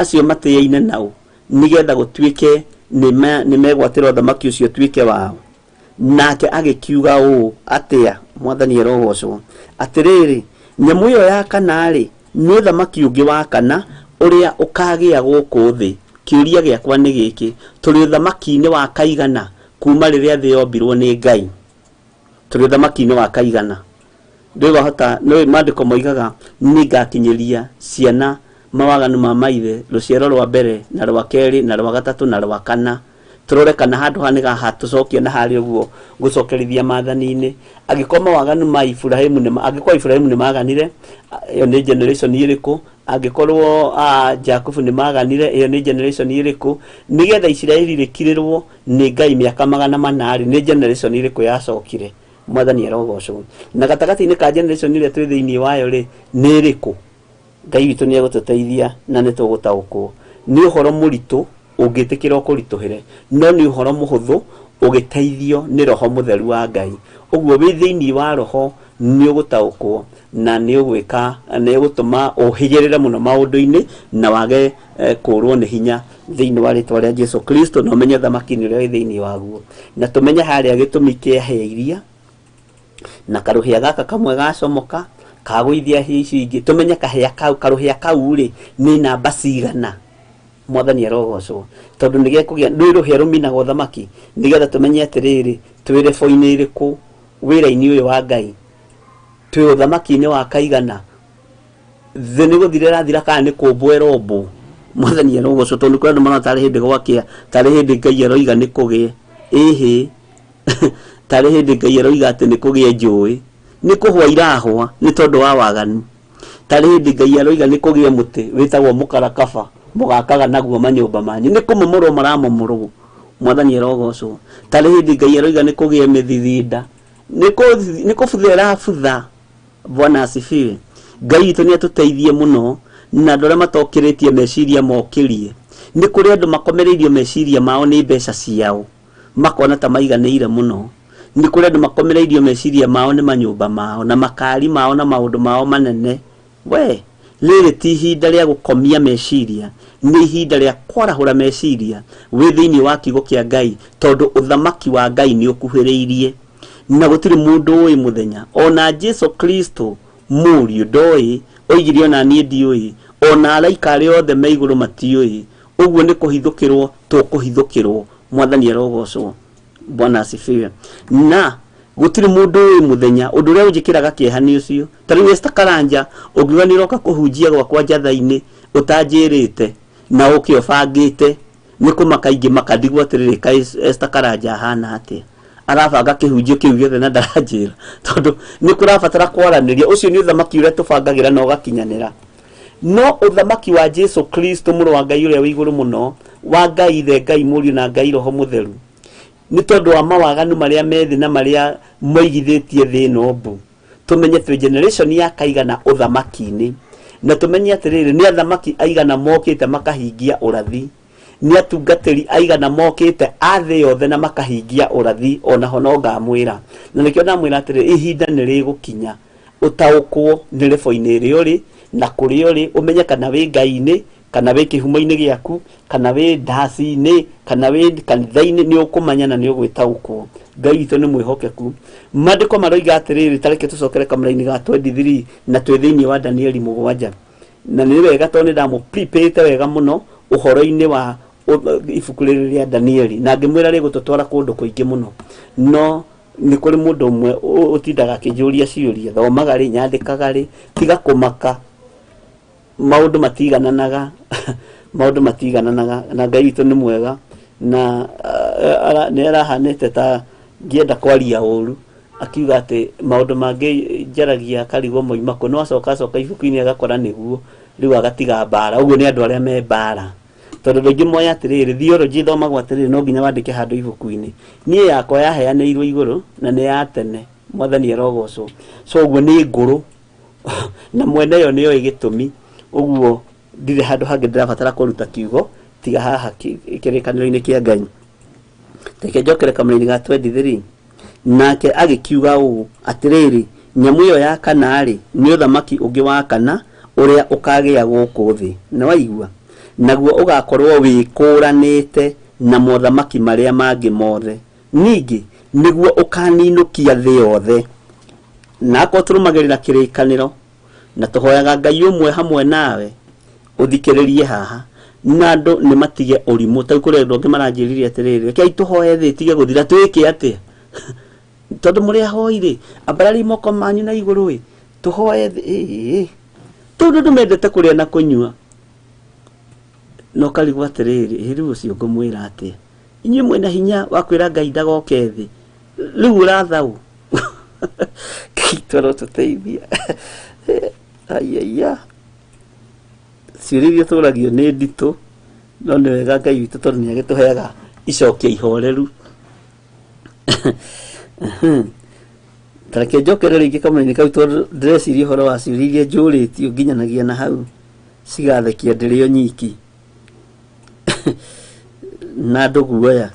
Acio matĩaine nao nĩgetha gũtuĩke nĩ megwatĩra ũthamaki ũcio ũtuĩke wao. Nake agĩkiuga ũũ atĩa, mwathani arogocwo, atĩrĩrĩ, nyamũ ĩyo ya kana-rĩ, nĩ ũthamaki ũngĩ wa kana ũrĩa ũkagĩa gũkũ thĩ. Kĩũria gĩakwa nĩ gĩkĩ, tũrĩ ũthamaki-inĩ wa kaigana kuma rĩrĩa thĩ yombirwo nĩ Ngai? Tũrĩ ũthamaki-inĩ wa kaigana? Ndũĩ wahota, nĩ maandĩko moigaga nĩngakinyĩria ciana mawaganu ma maithe, rũciaro rwa mbere na rwa kerĩ na rwa gatatũ na rwa kana. Tũrore kana handũ haha nĩgahatũcokia na harĩa ũguo gũcokerithia maathani-inĩ. Angĩkorwo mawaganu ma Iburahĩmu nĩ angĩkorwo Iburahĩmu nĩ maganire, ĩyo nĩ generation ĩrĩkũ? Angĩkorwo Jakubu nĩ maganire, ĩyo nĩ generation ĩrĩkũ? Nĩgetha Isiraeli rĩkirĩrwo nĩ Ngai mĩaka magana mana-rĩ, nĩ generation ĩrĩkũ yacokire? Mwathani arogocwo. Na gatagatĩ-inĩ ka generation ĩrĩa twĩ thĩinĩ wayo rĩ, nĩ ĩrĩkũ? Ngai witũ nĩ egũtũteithia na nĩ tũgũtaũkwo. Nĩ ũhoro mũritũ ũngĩtĩkĩra ũkũritũhĩre, no nĩ ũhoro mũhũthũ ũgĩteithio nĩ Roho Mũtheru wa Ngai. Ũguo wĩ thĩinĩ wa Roho nĩ ũgũtaũkwo na nĩ ũgwĩka, nĩ ũgũtũma ũhĩgĩrĩre mũno maũndũ-inĩ na wage kũrwo nĩ hinya thĩinĩ wa rĩtwa rĩa Jesu Kristo, na ũmenye ũthamaki-inĩ ũrĩa wĩ thĩinĩ waguo. Na tũmenye harĩa gĩtũmi kĩa hĩa iria na karũhĩa gaka kamwe gacomoka kagũithia hĩa icio ingĩ, tũmenye kahĩa kau, karũhĩa kau rĩ nĩ namba cigana. Mwathani arogocwo, tondũ nĩ gekũgĩa nĩ rũhĩa rũminaga ũthamaki, nĩgetha tũmenye atĩrĩrĩ, twĩ rebo-inĩ ĩrĩkũ wĩra-inĩ ũyũ wa Ngai, twĩ ũthamaki-inĩ wa kaigana, thĩ nĩ gũthira ĩrathira kana nĩ kũmbwo ĩrombwo. Mwathani arogocwo, tondũ kũrĩ andũ marona tarĩ hĩndĩ gwakĩa, tarĩ hĩndĩ Ngai aroiga nĩ kũgĩe, ĩhĩ tarĩ hĩndĩ Ngai aroiga atĩ nĩ kũgĩe njũĩ, nĩ kũhwa irahwa nĩ tondũ wa waganu. Tarĩ hĩndĩ Ngai aroiga nĩ kũgĩe mũtĩ wĩtagwo mũkarakaba, mũgakaga naguo manyũmba manyu, nĩ kũmomorwo maramomorwo. Mwathani arogocwo. Tarĩ hĩndĩ Ngai aroiga nĩ kũgĩe mĩthithinda, nĩ kũbutha ĩrabutha. Bwana asifiwe. Ngai witũ nĩ atũteithie mũno, na andũ arĩa matokĩrĩtie meciria mokĩrie. Nĩ kũrĩ andũ makomereirio meciria mao nĩ mbeca ciao, makona ta maiganĩire mũno. Nĩ kũrĩ andũ makomereirio meciria mao nĩ manyũmba mao na makari mao na maũndũ mao manene. We, rĩrĩ ti ihinda rĩa gũkomia meciria, nĩ ihinda rĩa kwarahũra meciria wĩ thĩinĩ wa kiugo kĩa Ngai, tondũ ũthamaki wa Ngai nĩ ũkuhĩrĩirie. Na gũtirĩ mũndũ ũĩ mũthenya, ona Jesu Kristo mũriũ ndoĩ, oigire ona niĩ ndiũĩ, ona araika arĩa othe me igũrũ matiũĩ. Ũguo nĩ kũhithũkĩrwo tũkũhithũkĩrwo. Mwathani arogocwo. Bwana asifiwe. Na gũtirĩ mũndũ ũĩ mũthenya, ũndũ ũrĩa ũnjĩkĩraga kĩeha nĩ ũcio. Ta rĩu Esther Karanja, ũngiuga nĩ ũroka kũhunjia gwakwa njatha-inĩ ũtanjĩrĩte na ũke ũbangĩte, nĩ kũmaka ingĩmaka ndigwo atĩrĩrĩ, kaĩ Esther Karanja ahana atĩa? Arabanga kĩhunjio kĩu gĩothe na ndaranjĩra, tondũ nĩ kũrabatara kwaranĩria. Ũcio nĩ ũthamaki ũrĩa tũbangagĩra na ũgakinyanĩra. No ũthamaki wa Jesu Kristo mũrũ wa Ngai ũrĩa wĩ igũrũ mũno, wa Ngai Ithe, Ngai Mũriũ na Ngai Roho Mũtheru, nĩ tondũ wa mawaganu marĩa me thĩ na marĩa moigithĩtie thĩ ĩno mbu, tũmenye twĩ generation ya kaigana ũthamaki-inĩ, na tũmenye atĩrĩrĩ, nĩ athamaki aigana mokĩte makahingia ũrathi, nĩ atungatĩri aigana mokĩte a thĩ yothe na makahingia ũrathi. Onaho no ngamwĩra, na nĩkĩo ndamwĩra atĩrĩrĩ, ihinda nĩ rĩgũkinya ũtaũkwo nĩ rebo-inĩ ĩrĩa ũrĩ na kũrĩa ũrĩ, ũmenye kana wĩ Ngai-inĩ, kana wĩ kĩhumo-inĩ gĩaku, kana wĩ ndaci-inĩ, kana wĩ kanitha-inĩ, nĩ ũkũmanya na nĩ ũgwĩtaũkwo. Ngai witũ nĩ mwĩhokeku. Maandĩko maroiga atĩrĩrĩ, ta reke tũcokere kamũra-inĩ ga 23 na twĩ thĩinĩ wa Danieli 7. Na nĩ wega tondũ nĩ ndamũ-prepare-ĩte wega mũno ũhoro-inĩ wa ibuku rĩrĩ rĩa Danieli, na ngĩmwĩra rĩgũtũtwara kũndũ kũingĩ mũno. No nĩ kũrĩ mũndũ ũmwe ũtindaga akĩnjũria ciũria, thomaga rĩ, nyandĩkaga rĩ, tiga kũmaka, maũndũ matigananaga, maũndũ matigananaga, na Ngai witũ nĩ mwega, na nĩ arahanĩte ta ngĩenda kwaria ũru, akiuga atĩ maũndũ mangĩ njaragia akarigwo moima kũ, no acoka acoka ibuku-inĩ agakora nĩguo, rĩu agatiga mbara. Ũguo nĩ andũ arĩa me mbara, tondũ andũ aingĩ moĩ atĩrĩrĩ, theology ĩthomagwo atĩrĩrĩ, no nginya wandĩke handũ ibuku-inĩ. Niĩ yakwa yaheanĩirwo igũrũ na nĩ ya tene, Mwathani arogocwo. So ũguo nĩ ngũrũ na mwene yo nĩoĩ gĩtũmi, ũguo ndirĩ handũ hangĩ ndĩrabatara kũruta kiugo tiga haha kĩrĩkanĩro-inĩ kĩa Ngai. Reke njokere kamũra-inĩ ga 23. Nake agĩkiuga ũũ, atĩrĩrĩ, nyamũ ĩyo ya kana-rĩ, nĩ ũthamaki ũngĩ wa kana ũrĩa ũkagĩa gũkũ thĩ. Nĩ waigua? Naguo ũgakorwo wĩkũranĩte na mothamaki marĩa mangĩ mothe. Ningĩ nĩguo ũkaninũkia thĩ yothe. Na akorwo tũrũmagĩrĩra kĩrĩkanĩro na tũhoyaga Ngai ũmwe hamwe nawe, ũthikĩrĩrie haha. Na andũ nĩ matige ũrimũ. Ta rĩu kũrĩ andũ angĩ maranjĩrire atĩrĩrĩ, rekei tũhoe thĩ ĩtige gũthira, twĩke atĩa? Tondũ mũrĩ ahoi rĩ, ambarariai moko manyu na igũrũ ĩ, tũhoe thĩ, ĩ, tondũ andũ mendete kũrĩa na kũnyua. Na ũkarigwo atĩrĩrĩ, ĩ rĩu ũcio ngũmwĩra atĩa? Inyuĩ mwĩna hinya wa kwĩra Ngai ndagoke thĩ, rĩu ũratha ũ? Ngai tũrotũteithia. Aiaiya. Ciũria iria tũragio nĩ nditũ, no nĩ wega Ngai witũ tondũ nĩ agĩtũheaga icokia ihoreru. Ta reke njokere rĩngĩ kamũra-inĩ kau tondũ ndĩreciria ũhoro wa ciũria iria njũrĩtio nginyanagia na hau cigathekia ndĩrĩ o nyiki. Na andũ guoya.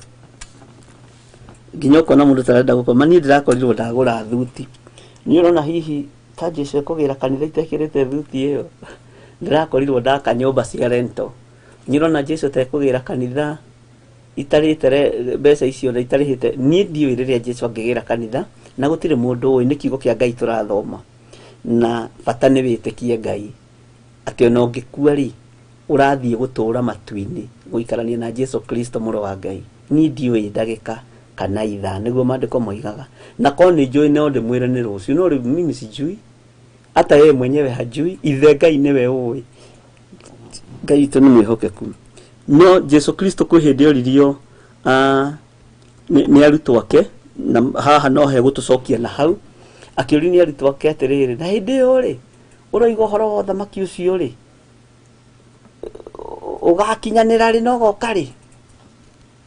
Nginya ũkona mũndũ tarenda gũkoma. Niĩ ndĩrakorirwo ndagũra thuti. Nĩ ũrona hihi ta Jesũ ekũgĩra kanitha itekĩrĩte thuti ĩyo? Ndĩrakorirwo ndaka nyũmba cia rento. Nĩ ũrona Jesũ ta ekũgĩra kanitha itarĩte mbeca icio na itarĩhĩte? Niĩ ndiũĩ rĩrĩa Jesũ angĩgĩra kanitha, na gũtirĩ mũndũ ũĩ, nĩ kiugo kĩa Ngai tũrathoma. Na bata nĩ wĩtĩkie Ngai atĩ ona ũngĩkua rĩ, ũrathiĩ gũtũũra matu-inĩ, gũikarania na Jesũ Kristo mũrũ wa Ngai. Niĩ ndiũĩ ndagĩka kana ithaa, nĩguo maandĩko moigaga. Na korwo nĩ njũĩ no ndĩmwĩre nĩ rũciũ, no rĩu mimi sijui, hata yeye mwenyewe hajui, ithe Ngai nĩwe ũĩ. Ngai witũ nĩ mwĩhokeku. No Jesũ Kristo kwĩ hĩndĩ oririo nĩ arutwo ake, na haha no hegũtũcokia na hau, akĩũrio nĩ arutwo ake atĩrĩrĩ, na hĩndĩ ĩyo rĩ, ũroiga ũhoro wa ũthamaki ũcio rĩ, ũgakinyanĩra rĩ na ũgoka rĩ?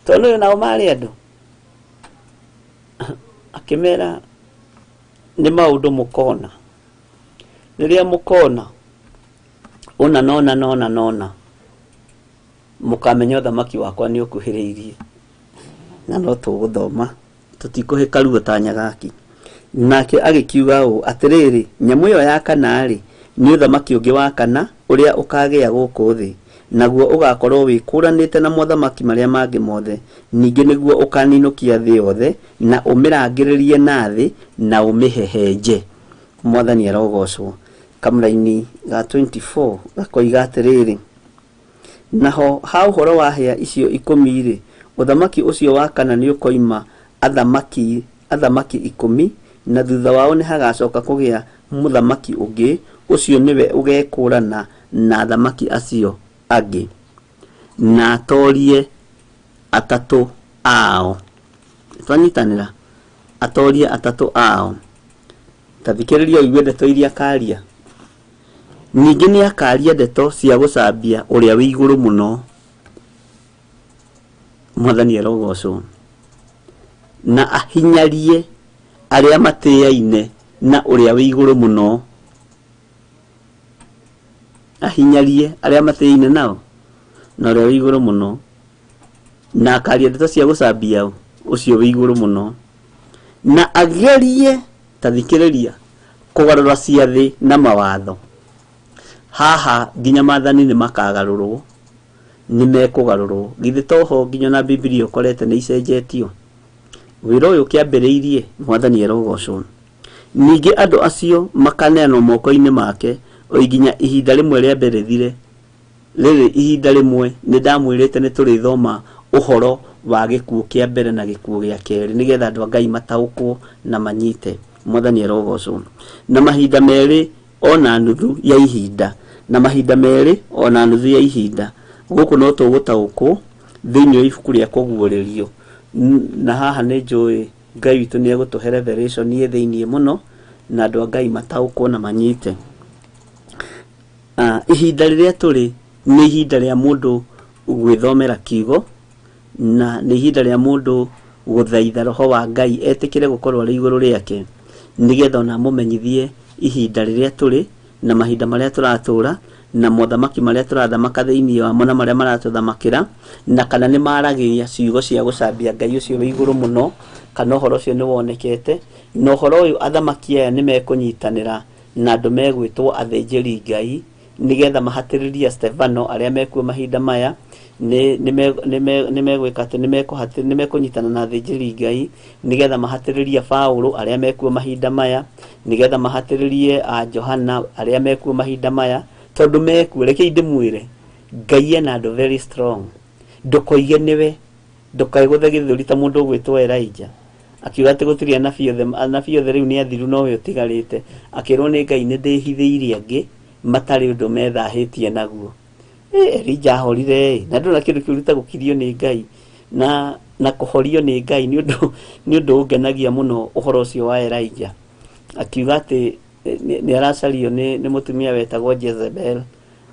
Tondũ ũyũ nao marĩ andũ. Akĩmera nĩ maũndũ mũkona. Rĩrĩa mũkona ũna na ũna na ũna na ũna, mũkamenya ũthamaki wakwa nĩ ũkuhĩrĩirie. Na no tũgũthoma, tũtikũhĩka ruo ta Nyagaki. Nake agĩkiuga ũũ, atĩrĩrĩ, nyamũ ĩyo ya kana rĩ, nĩ ũthamaki ũngĩ wa kana ũrĩa ũkagĩa gũkũ thĩ, naguo ũgakorwo wĩkũranĩte na mothamaki marĩa mangĩ mothe. Ningĩ nĩguo ũkaninũkia thĩ yothe, na ũmĩrangĩrĩrie na thĩ, na ũmĩhehenje. Mwathani arogocwo. Kamũra-inĩ ga 24 gakoiga atĩrĩrĩ, naho ha ũhoro wa hĩa icio ikũmi rĩ, ũthamaki ũcio wa kana nĩ ũkoima athamaki ikũmi, na thutha wao nĩ hagacoka kũgĩa mũthamaki ũngĩ, ũcio nĩwe ũgekũrana na athamaki acio angĩ, na atorie atatũ ao. Twanyitanĩra, atorie atatũ ao. Ta thikĩrĩria ũigue ndeto iria akaria. Ningĩ nĩ akaria ndeto cia gũcambia ũrĩa wĩ igũrũ mũno. Mwathani arogocwo. Na ahinyarie arĩa matĩaine na ũrĩa wĩ igũrũ mũno. Ahinyarie arĩa matĩaine nao na ũrĩa wĩ igũrũ mũno. Na akaria ndeto cia gũcambia ũcio wĩ igũrũ mũno. Na agerie, ta thikĩrĩria, kũgarũra ciathĩ na mawatho. Haha nginya maathani nĩ makagarũrwo, nĩ mekũgarũrwo. Githĩ toho nginya na Bibilia ũkorete nĩ icenjetio? Wĩra ũyũ ũkĩambĩrĩirie, Mwathani arogocwo. Ningĩ andũ acio makaneanwo moko-inĩ make o nginya ihinda rĩmwe rĩa mbere rĩthire. Rĩrĩ ihinda rĩmwe nĩ ndamwĩrĩte nĩ tũrĩthoma ũhoro wa gĩkuũ kĩa mbere na gĩkuũ gĩa kerĩ, nĩgetha andũ a Ngai mataũkwo na manyite. Mwathani arogocwo. Na mahinda merĩ ona nuthu ya ihinda, na mahinda merĩ ona nuthu ya ihinda. Gũkũ no tũgũtaũkwo thĩinĩ wa ibuku rĩa kũguũrĩrio. Na haha nĩ njũĩ Ngai witũ nĩ egũtũhe revelation ĩ thĩinĩ mũno, na andũ a Ngai mataũkwo na manyite. Ihinda rĩrĩa tũrĩ nĩ ihinda rĩa mũndũ gwĩthomera kiugo, na nĩ ihinda rĩa mũndũ gũthaitha roho wa Ngai etĩkĩre gũkorwo arĩ igũrũ rĩake, nĩgetha ona amũmenyithie ihinda rĩrĩa tũrĩ na mahinda marĩa tũratũra, na mothamaki marĩa tũrathamaka thĩinĩ wamo na marĩa maratũthamakĩra, na kana nĩ maragĩria ciugo cia gũcambia Ngai ũcio wĩ igũrũ mũno, kana ũhoro ũcio nĩ wonekete. Na ũhoro ũyũ athamaki aya nĩ mekũnyitanĩra na andũ megwĩtwo athĩnjĩri Ngai, Nĩgetha mahatĩrĩrie Stefano arĩa mekuo mahinda maya nĩ megwĩka atĩ nĩ mekũnyitana na athĩnjĩri Ngai nĩgetha mahatĩrĩrie Paulo arĩa mekuo mahinda maya, nĩgetha mahatĩrĩrie a Johana arĩa mekuo mahinda maya, tondũ mekuo. Rekei ndĩmwĩre, Ngai ena andũ very strong. Ndũkoige nĩwe, ndũkaigũthe gĩthũri ta mũndũ ũgwĩtwo Elijah akiuga atĩ gũtirĩ anabii othe, anabii othe rĩu nĩ athiru, nowe ũtigarĩte. Akĩrwo nĩ Ngai, nĩ ndĩhithĩirie angĩ matarĩ ũndũ methahĩtie naguo. Elijah ahorire ĩ, na ndũna kĩndũ kĩũru ta gũkirio nĩ Ngai na kũhorio nĩ Ngai. Nĩ ũndũ ũngenagia mũno ũhoro ũcio wa Elijah, akiuga atĩ nĩ aracario nĩ mũtumia wetagwo Jezebel,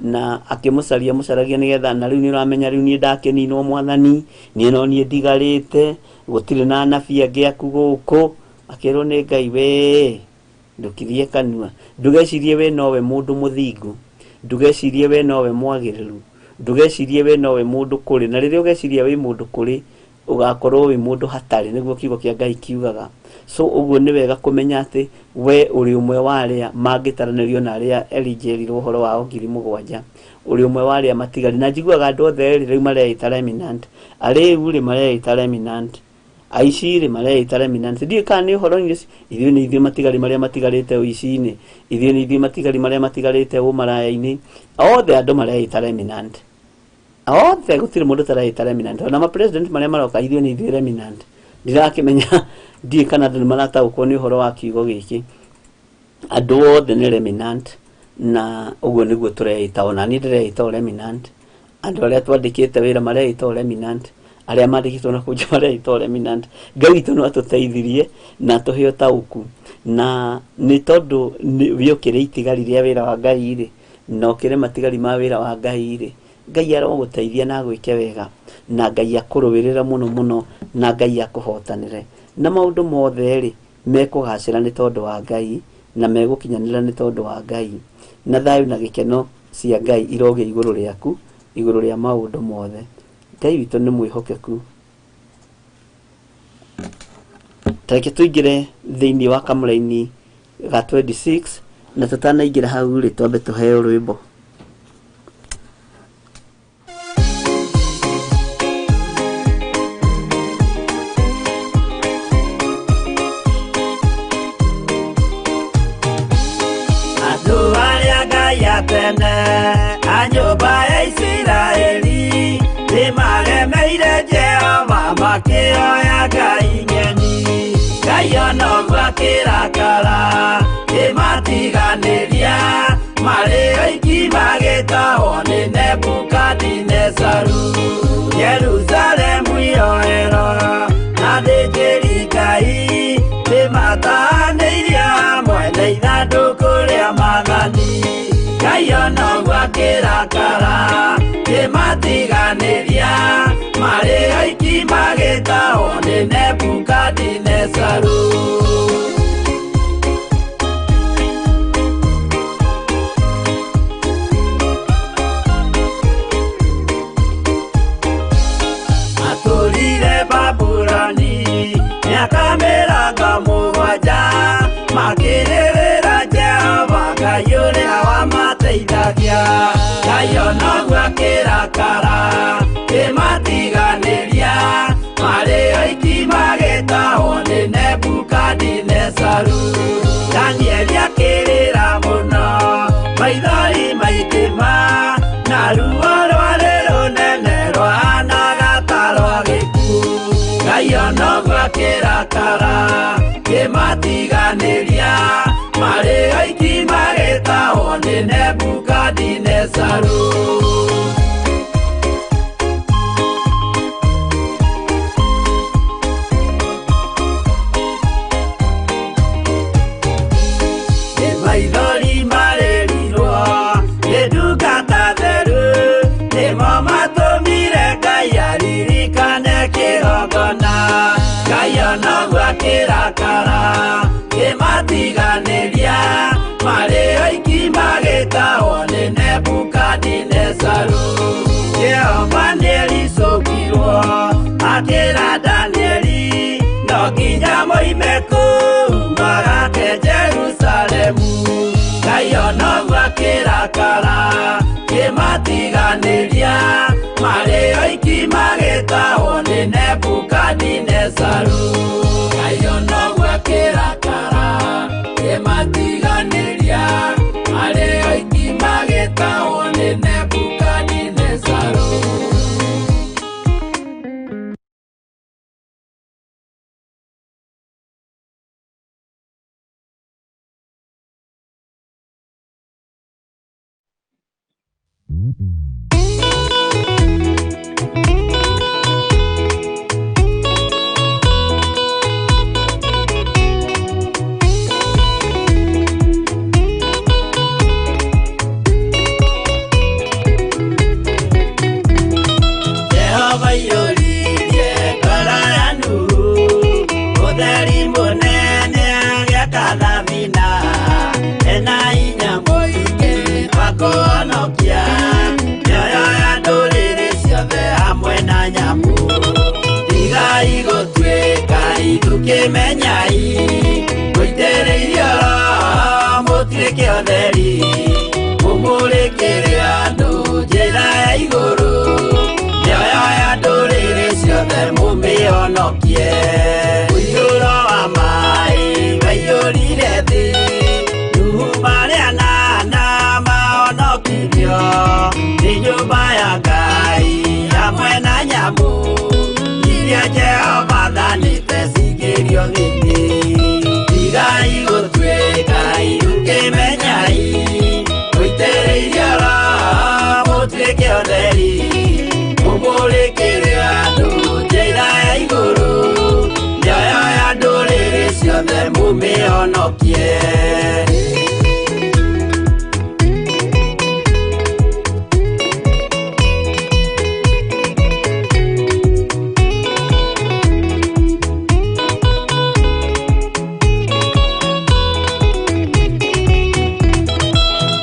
na akĩmũcaria mũcaragia nĩgetha, na rĩu nĩ ũramenya, rĩu niĩ ndakĩninwo, mwathani, niĩ no niĩ ndigarĩte, gũtirĩ na anabii angĩ aku gũkũ. Akĩrwo nĩ Ngai, we ndũkirie kanua, ndũgecirie we nowe mũndũ mũthingu, ndũgecirie we nowe mwagĩrĩru, ndũgecirie we nowe mũndũ kũrĩ. Na rĩrĩa ũgeciria wĩ mũndũ kũrĩ, ũgakorwo wĩ mũndũ hatarĩ, nĩguo kiugo kĩa Ngai kiugaga. So ũguo nĩ wega kũmenya atĩ we ũrĩ ũmwe wa arĩa mangĩtaranĩrio na arĩa Elijah erirwo ũhoro wao 7,000. Ũrĩ ũmwe wa arĩa matigari. Na njiguaga andũ othe rĩ rĩu mareĩta remnant, arĩu rĩ mareĩta remnant, aici rĩ mareĩta remnant. Ndiũĩ kana nĩ ũhoro ũcio. Ithuĩ nĩ ithuĩ matigari marĩa matigarĩte ũici-inĩ, ithuĩ nĩ ithuĩ matigari marĩa matigarĩte ũmaraya-inĩ. Othe andũ mareĩta remnant, othe, gũtirĩ mũndũ ũtareĩta remnant, ona ma president marĩa maroka, ithuĩ nĩ ithuĩ remnant. Ndirakĩmenya, ndiũĩ kana andũ nĩ marataũkwo nĩ ũhoro wa kiugo gĩkĩ. Andũ othe nĩ remnant, na ũguo nĩguo tũreĩta. Ona niĩ ndĩreĩta o remnant. Andũ arĩa twandĩkĩte wĩra mareĩta o remnant, arĩa mandĩkĩtwo na kũnja mareĩta o remnant. Ngai witũ no atũteithirie na atũhe ũtaũku, na nĩ tondũ we ũkĩrĩ itigari rĩa wĩra wa Ngai rĩ, na ũkĩrĩ matigari ma wĩra wa Ngai rĩ, Ngai arogũteithia na agwĩke wega, na Ngai akũrũĩrĩre mũno mũno, na Ngai akũhotanĩre, na maũndũ mothe rĩ mekũgacĩra nĩ tondũ wa Ngai, na megũkinyanĩra nĩ tondũ wa Ngai, na thayũ na gĩkeno cia Ngai irogĩa igũrũ rĩaku, igũrũ rĩa maũndũ mothe. Ngai witũ nĩ mwĩhokeku. Tareke tũingĩre thĩinĩ wa kamũraini ga 26, na tũtanaingĩra hau rĩ, twambe tũheo rwĩmbo. Andũ arĩa Ngai a tene a nyũmba ya Isiraeli nĩmaremeire Jehova, makĩoya ngai ng'eni. Ngai ona ũguo akĩrakara, kĩmatiganĩria marĩ oiki, magĩtahwo nĩ Nebukadinezaru. Jerusalemu yoerwo na thĩnjĩri Ngai nĩmatanĩirio hamwe na ithandũkũ rĩa maathani. Ngai ona ũguo akĩrakara, kĩmatiganĩria marĩ oiki, magĩtahwo nĩ Nebukadinezaru. Matũrire Babuloni mĩaka 70, makĩrĩrĩra Jehova Ngai ũrĩa wamateithagia. Ngai ona ũguo akĩrakara, kĩmatiganĩria marĩ oiki, magĩtahwo nĩ Nebukadinezaru. Danieli akĩrĩra mũno, maithori maingĩ ma, na ruo rwarĩ rũnene rwahanaga ta rwa gĩkuũ. Ngai ona ũguo akĩrakara, kĩmatiganĩria marĩ oiki, magĩtahwo nĩ Nebukadinezaru. Nĩ maithori marĩrirwo nĩ ndungata theru, nĩmo matũmire Ngai aririkane kĩgongona. Ngai ona ũguo akĩrakara, kĩmatiganĩria marĩ oiki, magĩtahwo nĩ Nebukadinezaru. Jehova nĩericũkirwo, akĩra Danieli no nginya moime kũu magake Jerusalemu. Ngai ona ũguo akĩrakara, Marĩ oiki magĩtahwo nĩ Nebukadinezaru. Ngai ona ũguo akĩrakara, akĩmatiganĩria. Marĩ oiki magĩtahwo nĩ Nebukadinezaru. Jehova aiyũririe ngoro ya Nuhu ũtheri mũnene agĩaka thabina ena hinya mũingĩ wa kũhonokia mĩoyo ya ndũrĩrĩ ciothe hamwe na nyamũ. Tigai gũtuĩka ithukĩmenyai mũitĩrĩirio Roho mũtuĩke ũtheri mũmũrĩkĩre andũ njĩra ya igũrũ mĩoyo ya ndũrĩrĩ ciothe mũmĩhonokie. Mũiyũro wa maĩ waiyũrire thĩ, Nuhu marĩ anana mahonokirio nĩ nyũmba ya Ngai hamwe na nyamũ iria Jehova athanĩte cingĩrio thĩinĩ. Tigai gũtuĩka ithukĩmenyai mũitĩrĩirio Roho mũtuĩke ũtheri mũmũrĩkĩre andũ njĩra ya igũrũ mĩoyo ya ndũrĩrĩ ciothe mũmĩhonokie.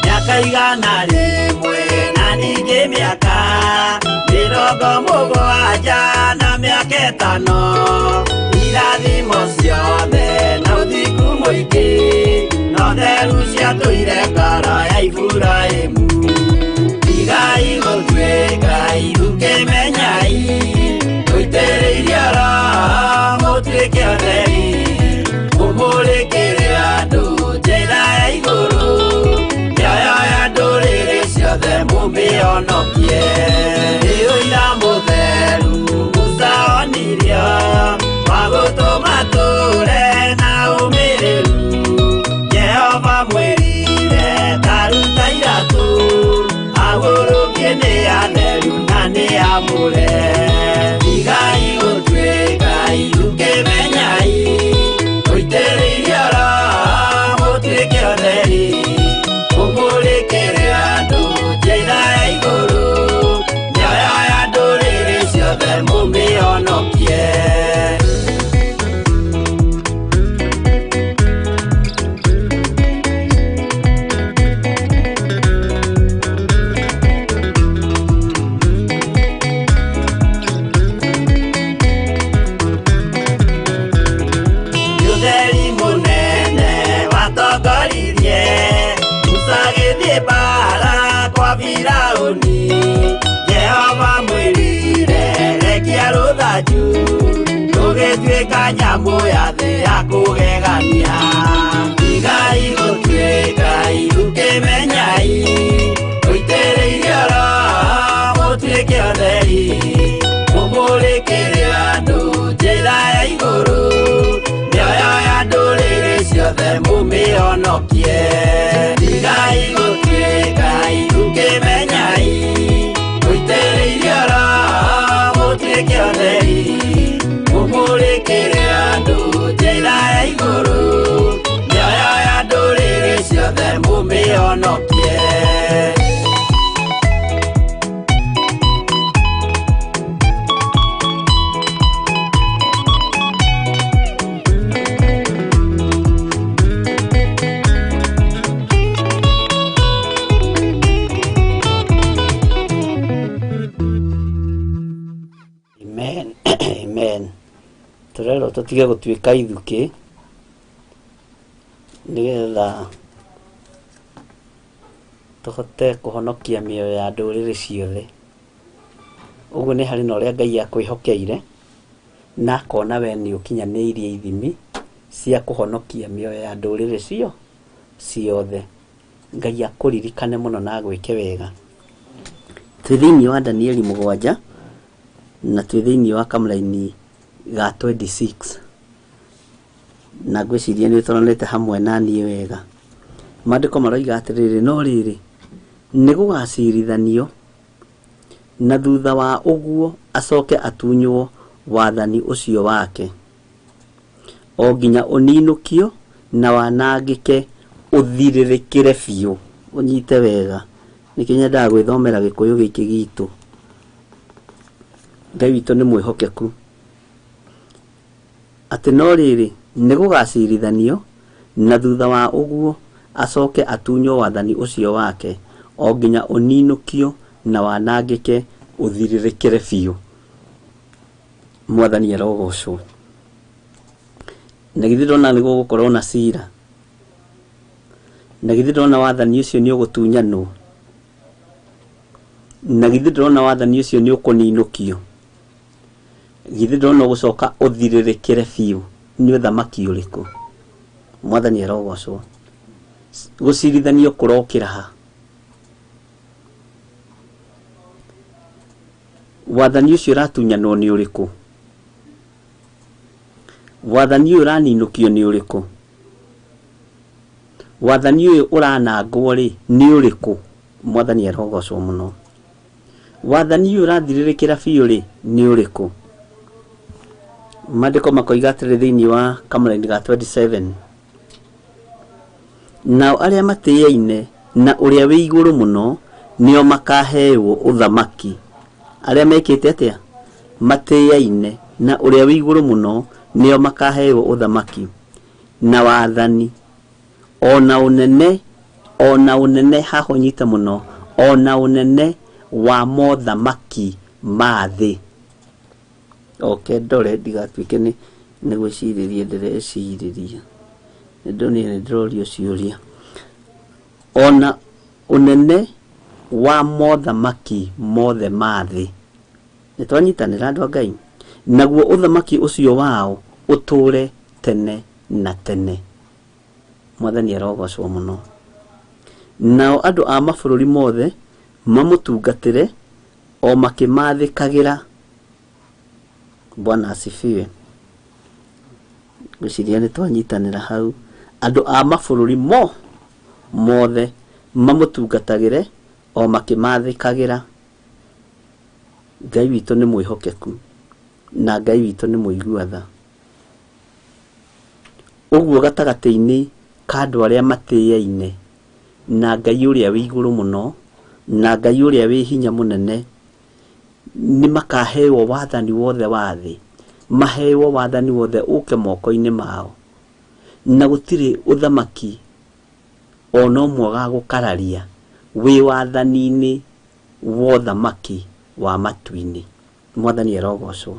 Mĩaka 100 na ningĩ mĩaka 70 na mĩaka 5 irathimo ciothe na ũthingu mũingĩ na ũtheru ciatũire ngoro ya Iburahĩmu. Tigai gũtuĩka ithukĩmenyai mũitĩrĩirio Roho mũtuĩke ũtheri mũmũrĩkĩre andũ njĩra ya igũrũ mĩoyo ya ndũrĩrĩ ciothe mũmĩhonokie. Nĩ ũira mũtheru Musa onirio wa gũtũma tũre na ũmĩrĩru. Jehova mwĩrire ta ruta iratũ agũrũkie nĩ atheru na nĩ amũre. Tigai gũtuĩka ithukĩmenyai mũitĩrĩirio Roho mũtuĩke ũtheri mũmũrĩkĩre andũ njĩra ya igũrũ mĩoyo ya ndũrĩrĩ ciothe mũmĩhonokie. Ũtheri mũnene watongoririe Musa agĩthiĩ mbaara kwa Firaũni. Jehova mwĩrire rekia rũthanju rũgĩtuĩka nyamũ ya thĩ ya kũgegania. Tigai gũtuĩka ithukĩmenyai mũitĩrĩirio Roho mũtuĩke ũtheri mũmũrĩkĩre andũ njĩra ya igũrũ mĩoyo ya ndũrĩrĩ ciothe mũmĩhonokie. Tigai gũtuĩka ithukĩmenyai mũitĩrĩirio Roho mũtuĩke ũtheri mũmũrĩkĩre andũ njĩra ya igũrũ mĩoyo ya ndũrĩrĩ ciothe mũmĩhonokie. Amen. Amen. Tũrerwo tũtige gũtuĩka ithukĩ nĩgetha tũhote kũhonokia mĩoyo ya ndũrĩrĩ ciothe. Ũguo nĩ harĩ na ũrĩa Ngai akwĩhokeire na akona we nĩ ũkinyanĩirie ithimi cia kũhonokia mĩoyo ya ndũrĩrĩ cio ciothe. Ngai akũririkane mũno na agwĩke wega. Twĩ thĩinĩ wa Danieli 7 na twĩ thĩinĩ wa kamũraini ga 26 na ngwĩciria nĩ ũtwaranĩte hamwe na niĩ wega. Maandĩko maroiga atĩrĩrĩ, no rĩrĩ, nĩ gũgacirithanio na thutha wa ũguo acoke atunywo wathani ũcio wake, o nginya ũninũkio na wanangĩke ũthirĩrĩkĩre biũ. Ũnyite wega, nĩkĩo nyendaga gwĩthomera gĩkũyũ gĩkĩ gitũ. Ngai witũ nĩ mwĩhokeku. Atĩ no rĩrĩ, nĩ gũgacirithanio na thutha wa ũguo acoke atunywo wathani ũcio wake, o nginya ũninũkio na wanangĩke ũthirĩrĩkĩre biũ. Mwathani arogocwo. Na githĩ ndona nĩ gũgũkorwo na cira? Na githĩ ndona wathani ũcio nĩ ũgũtunyanwo? Na githĩ ndona wathani ũcio nĩ ũkũninũkio? Githĩ ndona ũgũcoka ũthirĩrĩkĩre biũ? Nĩ ũthamaki ũrĩkũ? Mwathani arogocwo. Gũcirithanio kũrokĩra ha? Wathani ũcio ũratunyanwo nĩ ũrĩkũ? Wathani ũyũ ũraninũkio nĩ ũrĩkũ? Wathani ũyũ ũranangwo rĩ nĩ ũrĩkũ? Mwathani arogocwo mũno. Wathani ũyũ ũrathirĩrĩkĩra biũ rĩ nĩ ũrĩkũ? Maandĩko makoiga atĩrĩ thĩinĩ wa kamũraini ga 27, nao arĩa matĩaine na ũrĩa wĩ igũrũ mũno nĩo makaheo ũthamaki. Arĩa mekĩte atĩa? Matĩaine na ũrĩa wĩ igũrũ mũno nĩo makaheo ũthamaki na wathani ona ũnene, ona ũnene, haha ũnyite mũno, ona ũnene wa mothamaki ma thĩ. Oke ndore ndigatuĩke nĩ gwĩcirĩria ndĩrecirĩria, nĩndonire nĩ ndĩrorio ciũria. Ona ũnene wa mothamaki mothe ma thĩ. Nĩ twanyitanĩra andũ a Ngai? Naguo ũthamaki ũcio wao ũtũũre tene na tene. Mwathani arogocwo mũno. Nao andũ a mabũrũri mothe mamũtungatĩre o makĩmathĩkagĩra. Bwana asifiwe. Ngwĩciria nĩ twanyitanĩra hau. Andũ a mabũrũri mothe mamũtungatagĩre o makĩmathĩkagĩra. Ngai witũ nĩ mwĩhokeku na Ngai witũ nĩ mũigua tha. Ũguo gatagatĩ-inĩ ka andũ arĩa matĩaine na Ngai ũrĩa wĩ igũrũ mũno na Ngai ũrĩa wĩ hinya mũnene, nĩ makaheo wathani wothe wa thĩ, maheo wathani wothe ũke moko-inĩ mao, na gũtirĩ ũthamaki ona ũmwe ũgagũkararia wĩ wathani-inĩ wa ũthamaki wa matu-inĩ. Mwathani arogocwo.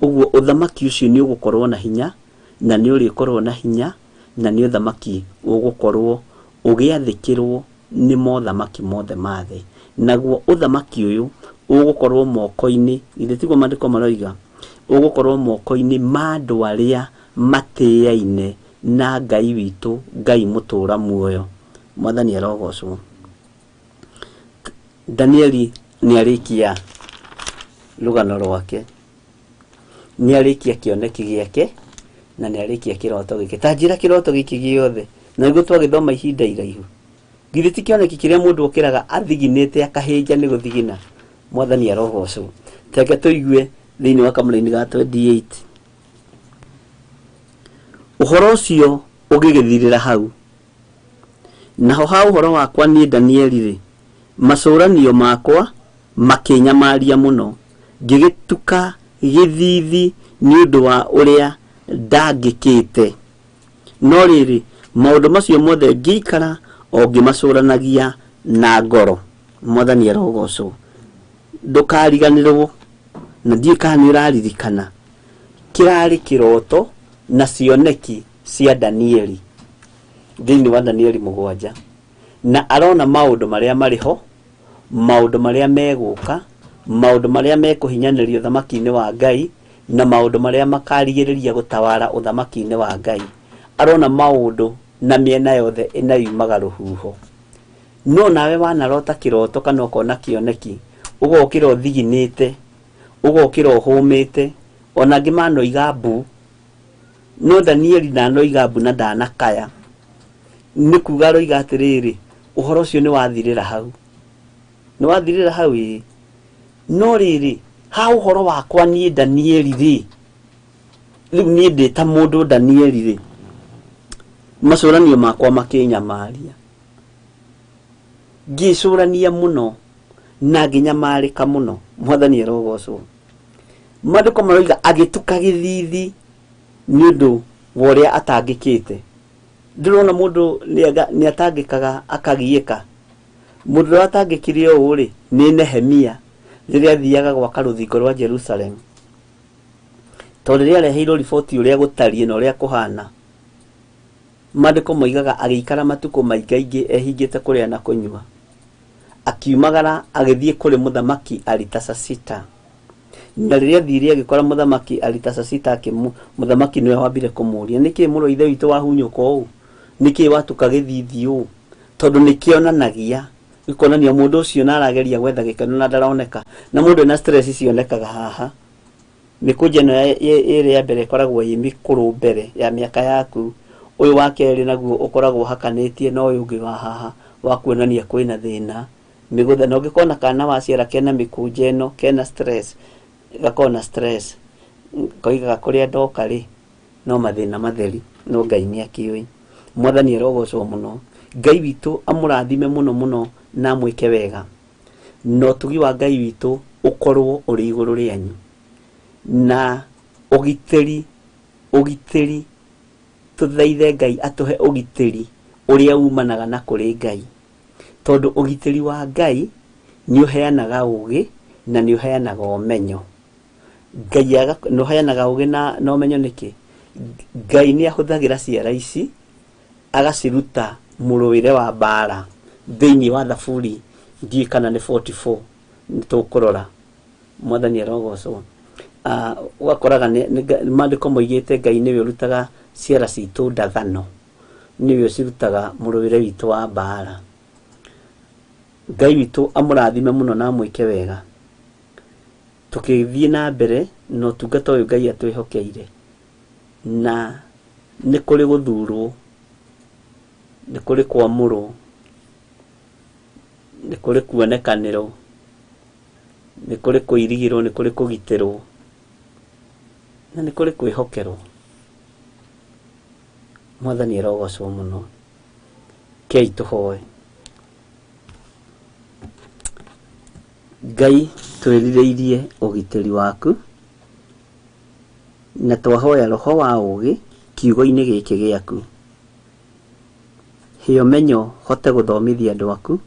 Ũguo ũthamaki ũcio nĩ ũgũkorwo na hinya, na nĩ ũrĩkorwo na hinya, na nĩ ũthamaki ũgũkorwo ũgĩathĩkĩrwo nĩ mothamaki mothe ma thĩ. Naguo ũthamaki ũyũ ũgũkorwo moko-inĩ, githĩ tiguo maandĩko maroiga, ũgũkorwo moko-inĩ ma andũ arĩa matĩaine na Ngai witũ, Ngai mũtũũra muoyo. Mwathani arogocwo. Danieli nĩ arĩkia rũgano rwake, nĩ arĩkia kĩoneki gĩake, na nĩ arĩkia kĩroto gĩkĩ. Ta njĩra kĩroto gĩkĩ gĩothe, na nĩguo twagĩthoma ihinda iraihu. Githĩ ti kĩoneki kĩrĩa mũndũ okĩraga athiginĩte akahĩnja nĩ gũthigina? Mwathani arogocwo. Reke tũigue thĩinĩ wa kamũraini ga 28. Ũhoro ũcio ũgĩgĩthirĩra hau. Naho ha ũhoro wakwa niĩ Danieli-rĩ, macũranio makwa makĩnyamaria mũno, ngĩgĩtuka gĩthiithi nĩ ũndũ wa ũrĩa ndangĩkĩte. No rĩrĩ, maũndũ macio mothe ngĩikara o ngĩmacũranagia na ngoro. Mwathani arogocwo. Ndũkariganĩrwo, na ndiũĩ kana nĩ ũraririkana, kĩrarĩ kĩroto na cioneki cia Danieli thĩinĩ wa Danieli 7, na arona maũndũ marĩa marĩ ho, maũndũ marĩa megũka, Maũndũ marĩa mekũhinyanĩrio ũthamaki-inĩ wa Ngai na maũndũ marĩa makarigĩrĩria gũtawara ũthamaki-inĩ wa Ngai. Arona maũndũ na mĩena yothe ĩnayumaga rũhuho. No nawe wanarota kĩroto kana ũkona kĩoneki, ũgokĩra ũthiginĩte, ũgokĩra ũhũmĩte, ona angĩ manoiga mbu. No Danieli ndanoiga mbu na ndanakaya. Nĩ kuga aroiga atĩrĩrĩ, ũhoro ũcio nĩ wathirĩra hau. Nĩ wathirĩra hau ĩĩ. No rĩrĩ, ha ũhoro wakwa niĩ Danieli rĩ, rĩu niĩ ndĩ ta mũndũ Danieli rĩ, macũranio makwa makĩnyamaria. Ngĩcũrania mũno na ngĩnyamarĩka mũno. Mwathani arogocwo. Maandĩko maroiga agĩtuka gĩthithi nĩ ũndũ wa ũrĩa atangĩkĩte. Ndĩrona mũndũ nĩ atangĩkaga akagiĩka. Mũndũ ũrĩa watangĩkire ũũ rĩ, nĩ Nehemia rĩrĩa athiaga gwaka rũthingo rwa Jerusalem. Tondũ rĩrĩa areheirwo riboti ũrĩa gũtariĩ na ũrĩa kũhana, maandĩko moigaga agĩikara matukũ maingaingĩ ehingĩte kũrĩa na kũnyua. Akiumagara agĩthiĩ kũrĩ mũthamaki Aritasasita. Na rĩrĩa athire agĩkora mũthamaki Aritasasita mũthamaki nĩwe wambire kũmũria, nĩkĩ mũrũ wa ithe witũ wahunyũka ũũ? Nĩkĩ watuka gĩthithi ũũ? Tondũ nĩkĩonanagia, gĩkonania mũndũ ũcio na arageria gwetha gĩkeno na ndaroneka. Na mũndũ ena stress cionekaga haha. Mĩkũnjo ĩno ĩrĩ ya mbere ĩkoragwo ĩ mĩkũrũ mbere ya mĩaka yaku. Ũyũ wa kerĩ naguo ũkoragwo ũhakanĩtie na ũyũ ũngĩ wa haha wa kuonania kwĩna thĩna. Mĩgũtha, na ũngĩkona kana waciara kena mĩkũnjo ĩno, kena stress, gakoragwo na stress. Koigaga kũrĩa ndoka rĩ, no mathĩna matheri, no Ngai nĩ akĩũĩ. Mwathani arogocwo mũno. Ngai witũ amũrathime mũno mũno na amwĩke wega. Na ũtugi wa Ngai witũ ũkorwo ũrĩ igũrũ rĩanyu. Na ũgitĩri, ũgitĩri, tũthaithe Ngai atũhe ũgitĩri ũrĩa umanaga na kũrĩ Ngai. Tondũ ũgitĩri wa Ngai nĩ ũheanaga ũgĩ na nĩ ũheanaga ũmenyo. Ngai nĩ ũheanaga ũgĩ na ũmenyo nĩkĩ? Ngai nĩ ahũthagĩra ciara ici agaciruta mũrũĩre wa mbara thĩinĩ wa Thaburi ndiũĩ kana nĩ 44 nĩ tũkũrora. Mwathani arogocwo. Ũgakoraga maandĩko moigĩte Ngai nĩwe ũrutaga ciara citũ ndathano, nĩwe ũcirutaga mũrũĩre witũ wa mbara. Ngai witũ amũrathime mũno na amwĩke wega. Tũkĩthiĩ na mbere na ũtungata ũyũ Ngai atwĩhokeire. Na nĩ kũrĩ gũthurwo, nĩ kũrĩ kwamũrwo, nĩ kũrĩ kuonekanĩrwo, nĩ kũrĩ kũirigĩrwo, nĩ kũrĩ kũgitĩrwo, na nĩ kũrĩ kwĩhokerwo. Mwathani arogocwo mũno. Kei tũhoe. Ngai twĩrirĩirie ũgitĩri waku na twahoya roho wa ũgĩ kiugo-inĩ gĩkĩ gĩaku. He ũmenyo hote gũthomithia andũ aku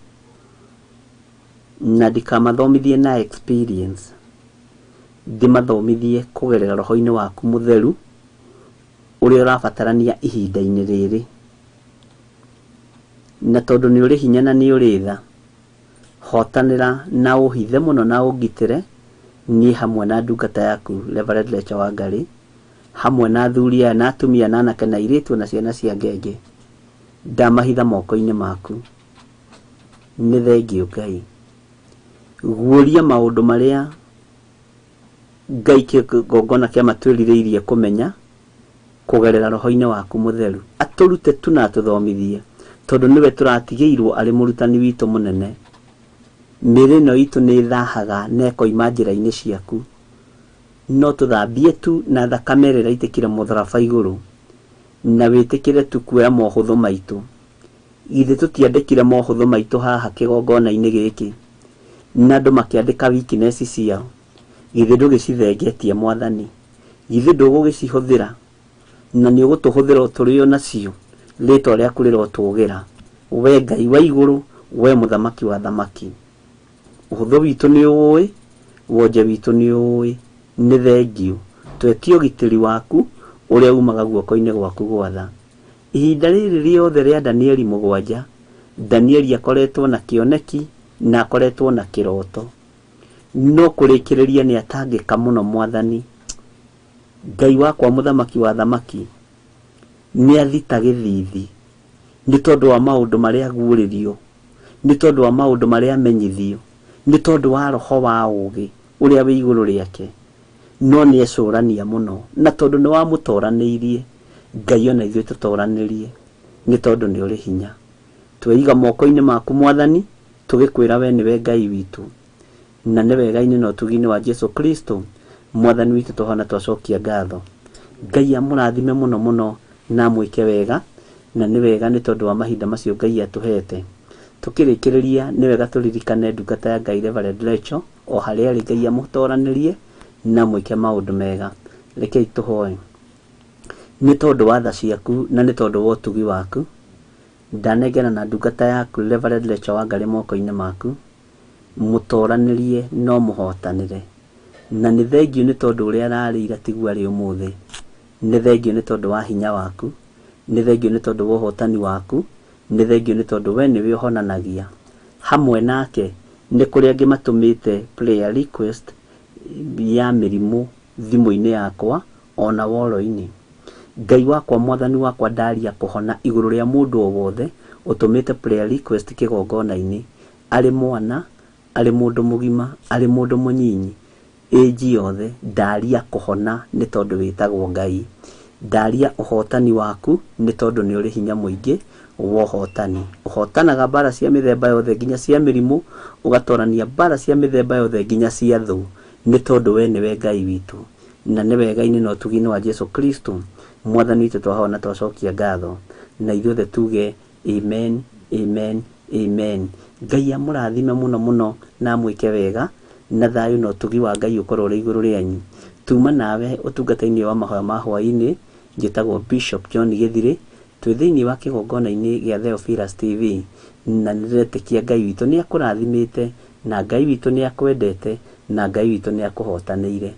na ndikamathomithie na experience, ndĩmathomithie kũgerera roho-inĩ waku mũtheru ũrĩa ũrabatarania ihinda-inĩ rĩrĩ. Na tondũ nĩ ũrĩ hinya na nĩ ũrĩ tha, hotanĩra na ũhithe mũno na ũngitĩre niĩ hamwe na ndungata yaku Reverend Lecha Wangari, hamwe na athuri aya na atumia na anake na airĩtu na ciana cia ngenge. Ndamahitha moko-inĩ maku. Nĩ thengiũ Ngai. Guũria maũndũ marĩa Ngai kĩgongona kĩa matwĩrirĩirie kũmenya kũgerera roho-inĩ waku mũtheru. Atũrute tu na atũthomithie, tondũ nĩwe tũratigĩirwo arĩ mũrutani witũ mũnene. Mĩĩrĩ ĩno itũ nĩ ĩthahaga na ĩkoima njĩra-inĩ ciaku. No tũthambie tu na thakame ĩrĩa ĩraitĩkire mũtharaba igũrũ, na wĩtĩkĩre tu kuoya mohũthũ maitũ. Githĩ tũtiandĩkire mohũthũ maitũ haha kĩgongona-inĩ gĩkĩ, na andũ makĩandĩka weakness ciao? Githĩ ndũgĩcithengetie Mwathani? Githĩ ndũgũgĩcihũthĩra? Na nĩ ũgũtũhũthĩra o tũrĩ o nacio, rĩtwa rĩaku rĩrotũgĩra. We Ngai wa igũrũ, we mũthamaki wa thamaki. Ũhũthũ witũ nĩ ũĩ, wonje witũ nĩ ũĩ. Nĩ thengiũ. Twetie ũgitĩri waku ũrĩa umaga guoko-inĩ gwaku gwatha. Ihinda rĩrĩ rĩothe rĩa Danieli mũgwanja, Danieli akoretwo na kĩoneki na akoretwo na kĩroto. No kũrĩkĩrĩria nĩ atangĩka mũno mwathani. Ngai wakwa mũthamaki wa thamaki nĩ athita gĩthithi nĩ tondũ wa maũndũ marĩa aguũrĩrio, nĩ tondũ wa maũndũ marĩa amenyithio, nĩ tondũ wa roho wa ũũgĩ ũrĩa wĩ igũrũ rĩake. No nĩ ecũrania mũno, na tondũ nĩ wamũtoranĩirie, Ngai ona ithuĩ tũtoranĩrie, nĩ tondũ nĩ ũrĩ hinya. Tweiga moko-inĩ maku mwathani, tũgĩkwĩra we nĩwe Ngai witũ, na nĩ wega-inĩ na ũtugi-inĩ wa Jesu Kristo mwathani witũ tũhona twacokia ngatho. Ngai amũrathime mũno mũno na amwĩke wega, na nĩ wega nĩ tondũ wa mahinda macio Ngai atũhete. Tũkĩrĩkĩrĩria nĩ wega tũririkane ndungata ya Ngai Reverend Rachel o harĩa arĩ, Ngai amũtoranĩrie na mwĩke maũndũ mega. Rekei tũhoe. Nĩ tondũ wa tha ciaku na nĩ tondũ wa ũtugi waku, ndanengera na ndungata yaku Reverend Rachel Wangari moko-inĩ maku, mũtoranĩrie no mũhotanĩre. Na nĩ thengio nĩ tondũ ũrĩa ararĩ ira tiguo arĩ ũmũthĩ. Nĩ thengio nĩ tondũ wa hinya waku, nĩ thengio nĩ tondũ wa ũhotani waku, nĩ thengio nĩ tondũ we nĩwe ũhonanagia. Hamwe nake nĩ kũrĩ angĩ matũmĩte prayer request ya mĩrimũ thimũ-inĩ yakwa ona woro-inĩ. Ngai wakwa mwathani wakwa ndaria kũhona igũrũ rĩa mũndũ o wothe ũtũmĩte prayer request kĩgongona-inĩ, arĩ mwana, arĩ mũndũ mũgima, arĩ mũndũ mũnyinyi, ĩnji yothe ndaria kũhona nĩ tondũ wĩtagwo Ngai. Ndaria ũhotani waku nĩ tondũ nĩ ũrĩ hinya mũingĩ wa ũhotani. Ũhotanaga mbara cia mĩthemba yothe nginya cia mĩrimũ, ũgatorania mbara cia mĩthemba yothe nginya cia thũ, nĩ tondũ we nĩwe Ngai witũ. Na nĩ wega-inĩ na ũtugi-inĩ wa Jesu Kristo mwathani witũ twahona twacokia ngatho, na ithuothe tuge amen, amen, amen. Ngai amũrathime mũno mũno na amwĩke wega, na thayũ na ũtugi wa Ngai ũkorwo ũrĩ igũrũ rĩanyu. Tuma nawe ũtungata-inĩ wa mahoya ma hwaĩ-inĩ. Njĩtagwo Bishop John Gĩthirĩ, twĩ thĩinĩ wa kĩgongona-inĩ gĩa Theophilus TV, na nĩndĩretĩkia Ngai witũ nĩ akũrathimĩte, na Ngai witũ nĩ akwendete, na Ngai witũ nĩ akũhotanĩire.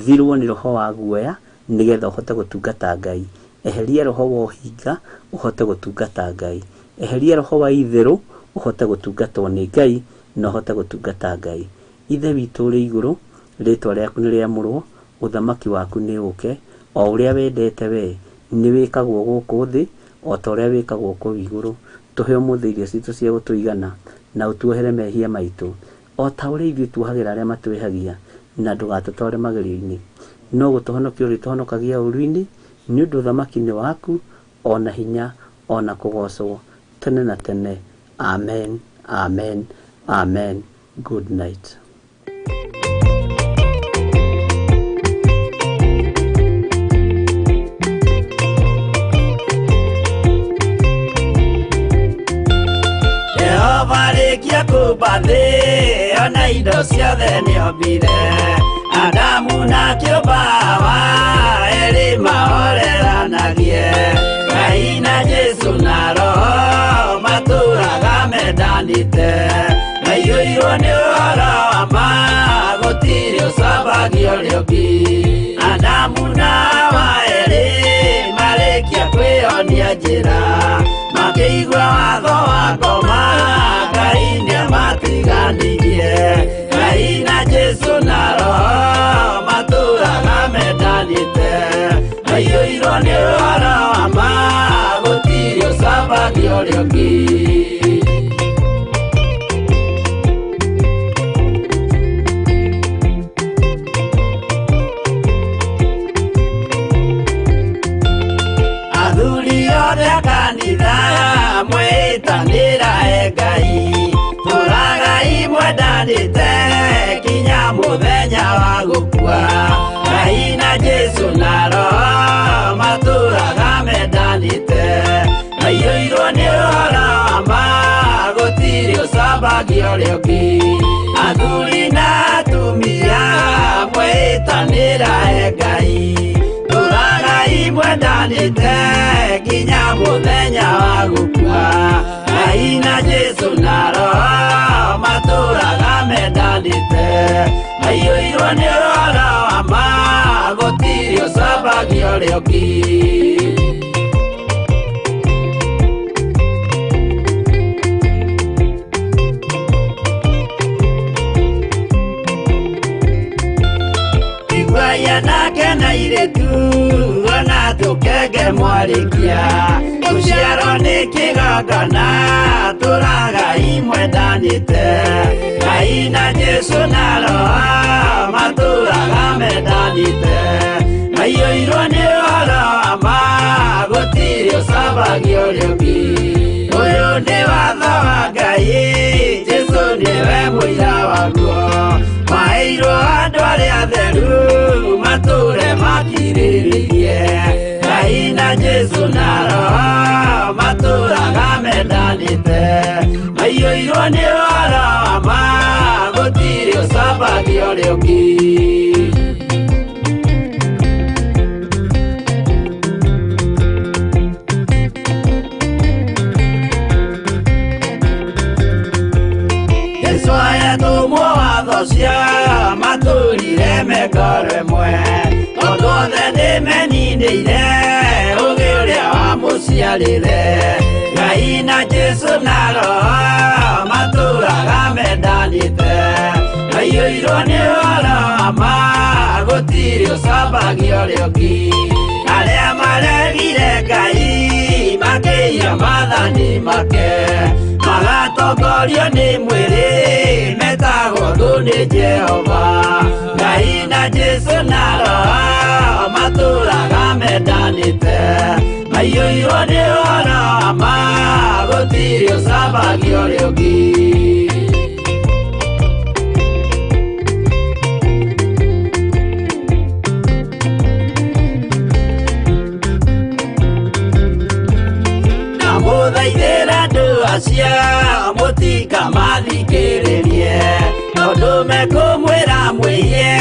Thirwo nĩ roho wa guoya nĩgetha ũhote gũtungata Ngai. Eheria roho wa ũhinga ũhote gũtungata Ngai. Eheria roho wa itherũ ũhote gũtungatwo nĩ Ngai na ũhote gũtungata Ngai. Ithe witũ ũrĩ igũrũ, rĩtwa rĩaku nĩ rĩamũrwo, ũthamaki waku nĩ ũke, o ũrĩa wendete we nĩ wĩkagwo gũkũ thĩ o ta ũrĩa wĩkagwo kũu igũrũ. Tũhe ũmũthĩ irio citũ cia gũtũigana, na ũtuohere mehia maitũ o ta ũrĩa ithuĩ tuohagĩra arĩa matwĩhagia, na ndũgatũtware magerio-inĩ, no gũtũhonokia ũrĩtũhonokagia ũũru-inĩ, nĩ ũndũ ũthamaki nĩ waku, ona hinya, ona kũgocwo tene na tene. Amen, amen, amen. Good night. Jehova rĩkia kũmba thĩ ona indo ciothe nĩombire, Adamu na kĩũmba Hawa erĩ mahoreranagie, Ngai na Jesu na Roho matũraga mendanĩte, maiyũirwo nĩ ũhoro wa ma gũtirĩ ũcambagio ũrĩa ũngĩ. Adamu na Hawa erĩ marĩkia kwĩyonia njĩra, makĩigua watho wa ngoma, Ngai nĩamatiganirie. Ngai na Jesu na Roho matũraga mendanĩte, maiyũirwo nĩ ũhoro wa ma gũtirĩ ũcambagio ũrĩa ũngĩ. Athuri othe a kanitha mwĩtanĩra e Ngai, tũragai mwendanĩte nginya mũthenya wa gũkua. Ngai na Jesu na Roho matũraga mendanĩte, maiyũirwo nĩ ũhoro wa ma gũtirĩ ũcambagio ũrĩa ũngĩ. Athuri na atumia mwĩtanĩra e Ngai, tũragai mwendanĩte nginya mũthenya wa gũkua. Ngai na Jesu na Roho matũraga mendanĩte, maiyũirwo nĩ ũhoro wa ma gũtirĩ ũcambagio ũrĩa ũngĩ. Anake na airĩtu ona tũkenge mwarĩkia gũciarwo nĩ kĩgongona tũragai mwendanĩte Ngai na Jesũ na Roho matũraga mendanĩte maiyũirwo nĩ ũhoro wa ma gũtirĩ ũcambagia ũrĩa ũngĩ ũyũ nĩ watho wa Ngai Jesũ nĩwe mũira waguo maheirwo andũ arĩa atheru matũre makirĩrĩirie Ngai na Jesũ na Roho matũraga mendanĩte maiyũirwo nĩ ũhoro wa ma gũtirĩ ũcambagia ũrĩa ũngĩ. Jesũ ayatũmwo watho cia matũrire mekoro ĩmwe tondũ othe nĩmeninĩire ũgĩ ũrĩa wamũciarĩre Ngai na Jesũ na Roho matũraga mendanĩte maiyũirwo nĩ ũhoro wa ma gũtirĩ ũcambagia ũrĩa ũngĩ arĩa maregire Ngai makĩiya maathani make magatongorio nĩ mwĩrĩ metagwo thũ nĩ Jehova Ngai na Jesũ na Roho matũraga mendanĩte maiyũirwo nĩ ũhoro wa ma gũtirĩ ũcambagia ũrĩa ũngĩ. Ndamũthaithĩra andũ acio mũtikamathikĩrĩrie tondũ mekũmwĩra mwĩhie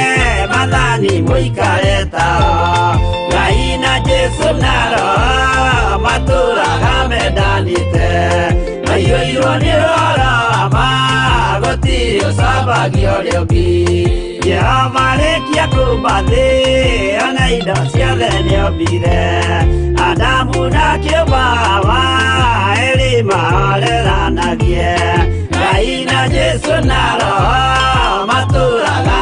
maathani mũikare tao Ngai na Jesũ na Roho matũraga mendanĩte maiyũirwo nĩ ũhoro wa ma gũtirĩ ũcambagia ũrĩa ũngĩ Jehova arĩkia kũũmba thĩ ona indo ciothe nĩombire Adamu na kĩũmba Hawa erĩ mahoreranagie Ngai na Jesũ na Roho matũraga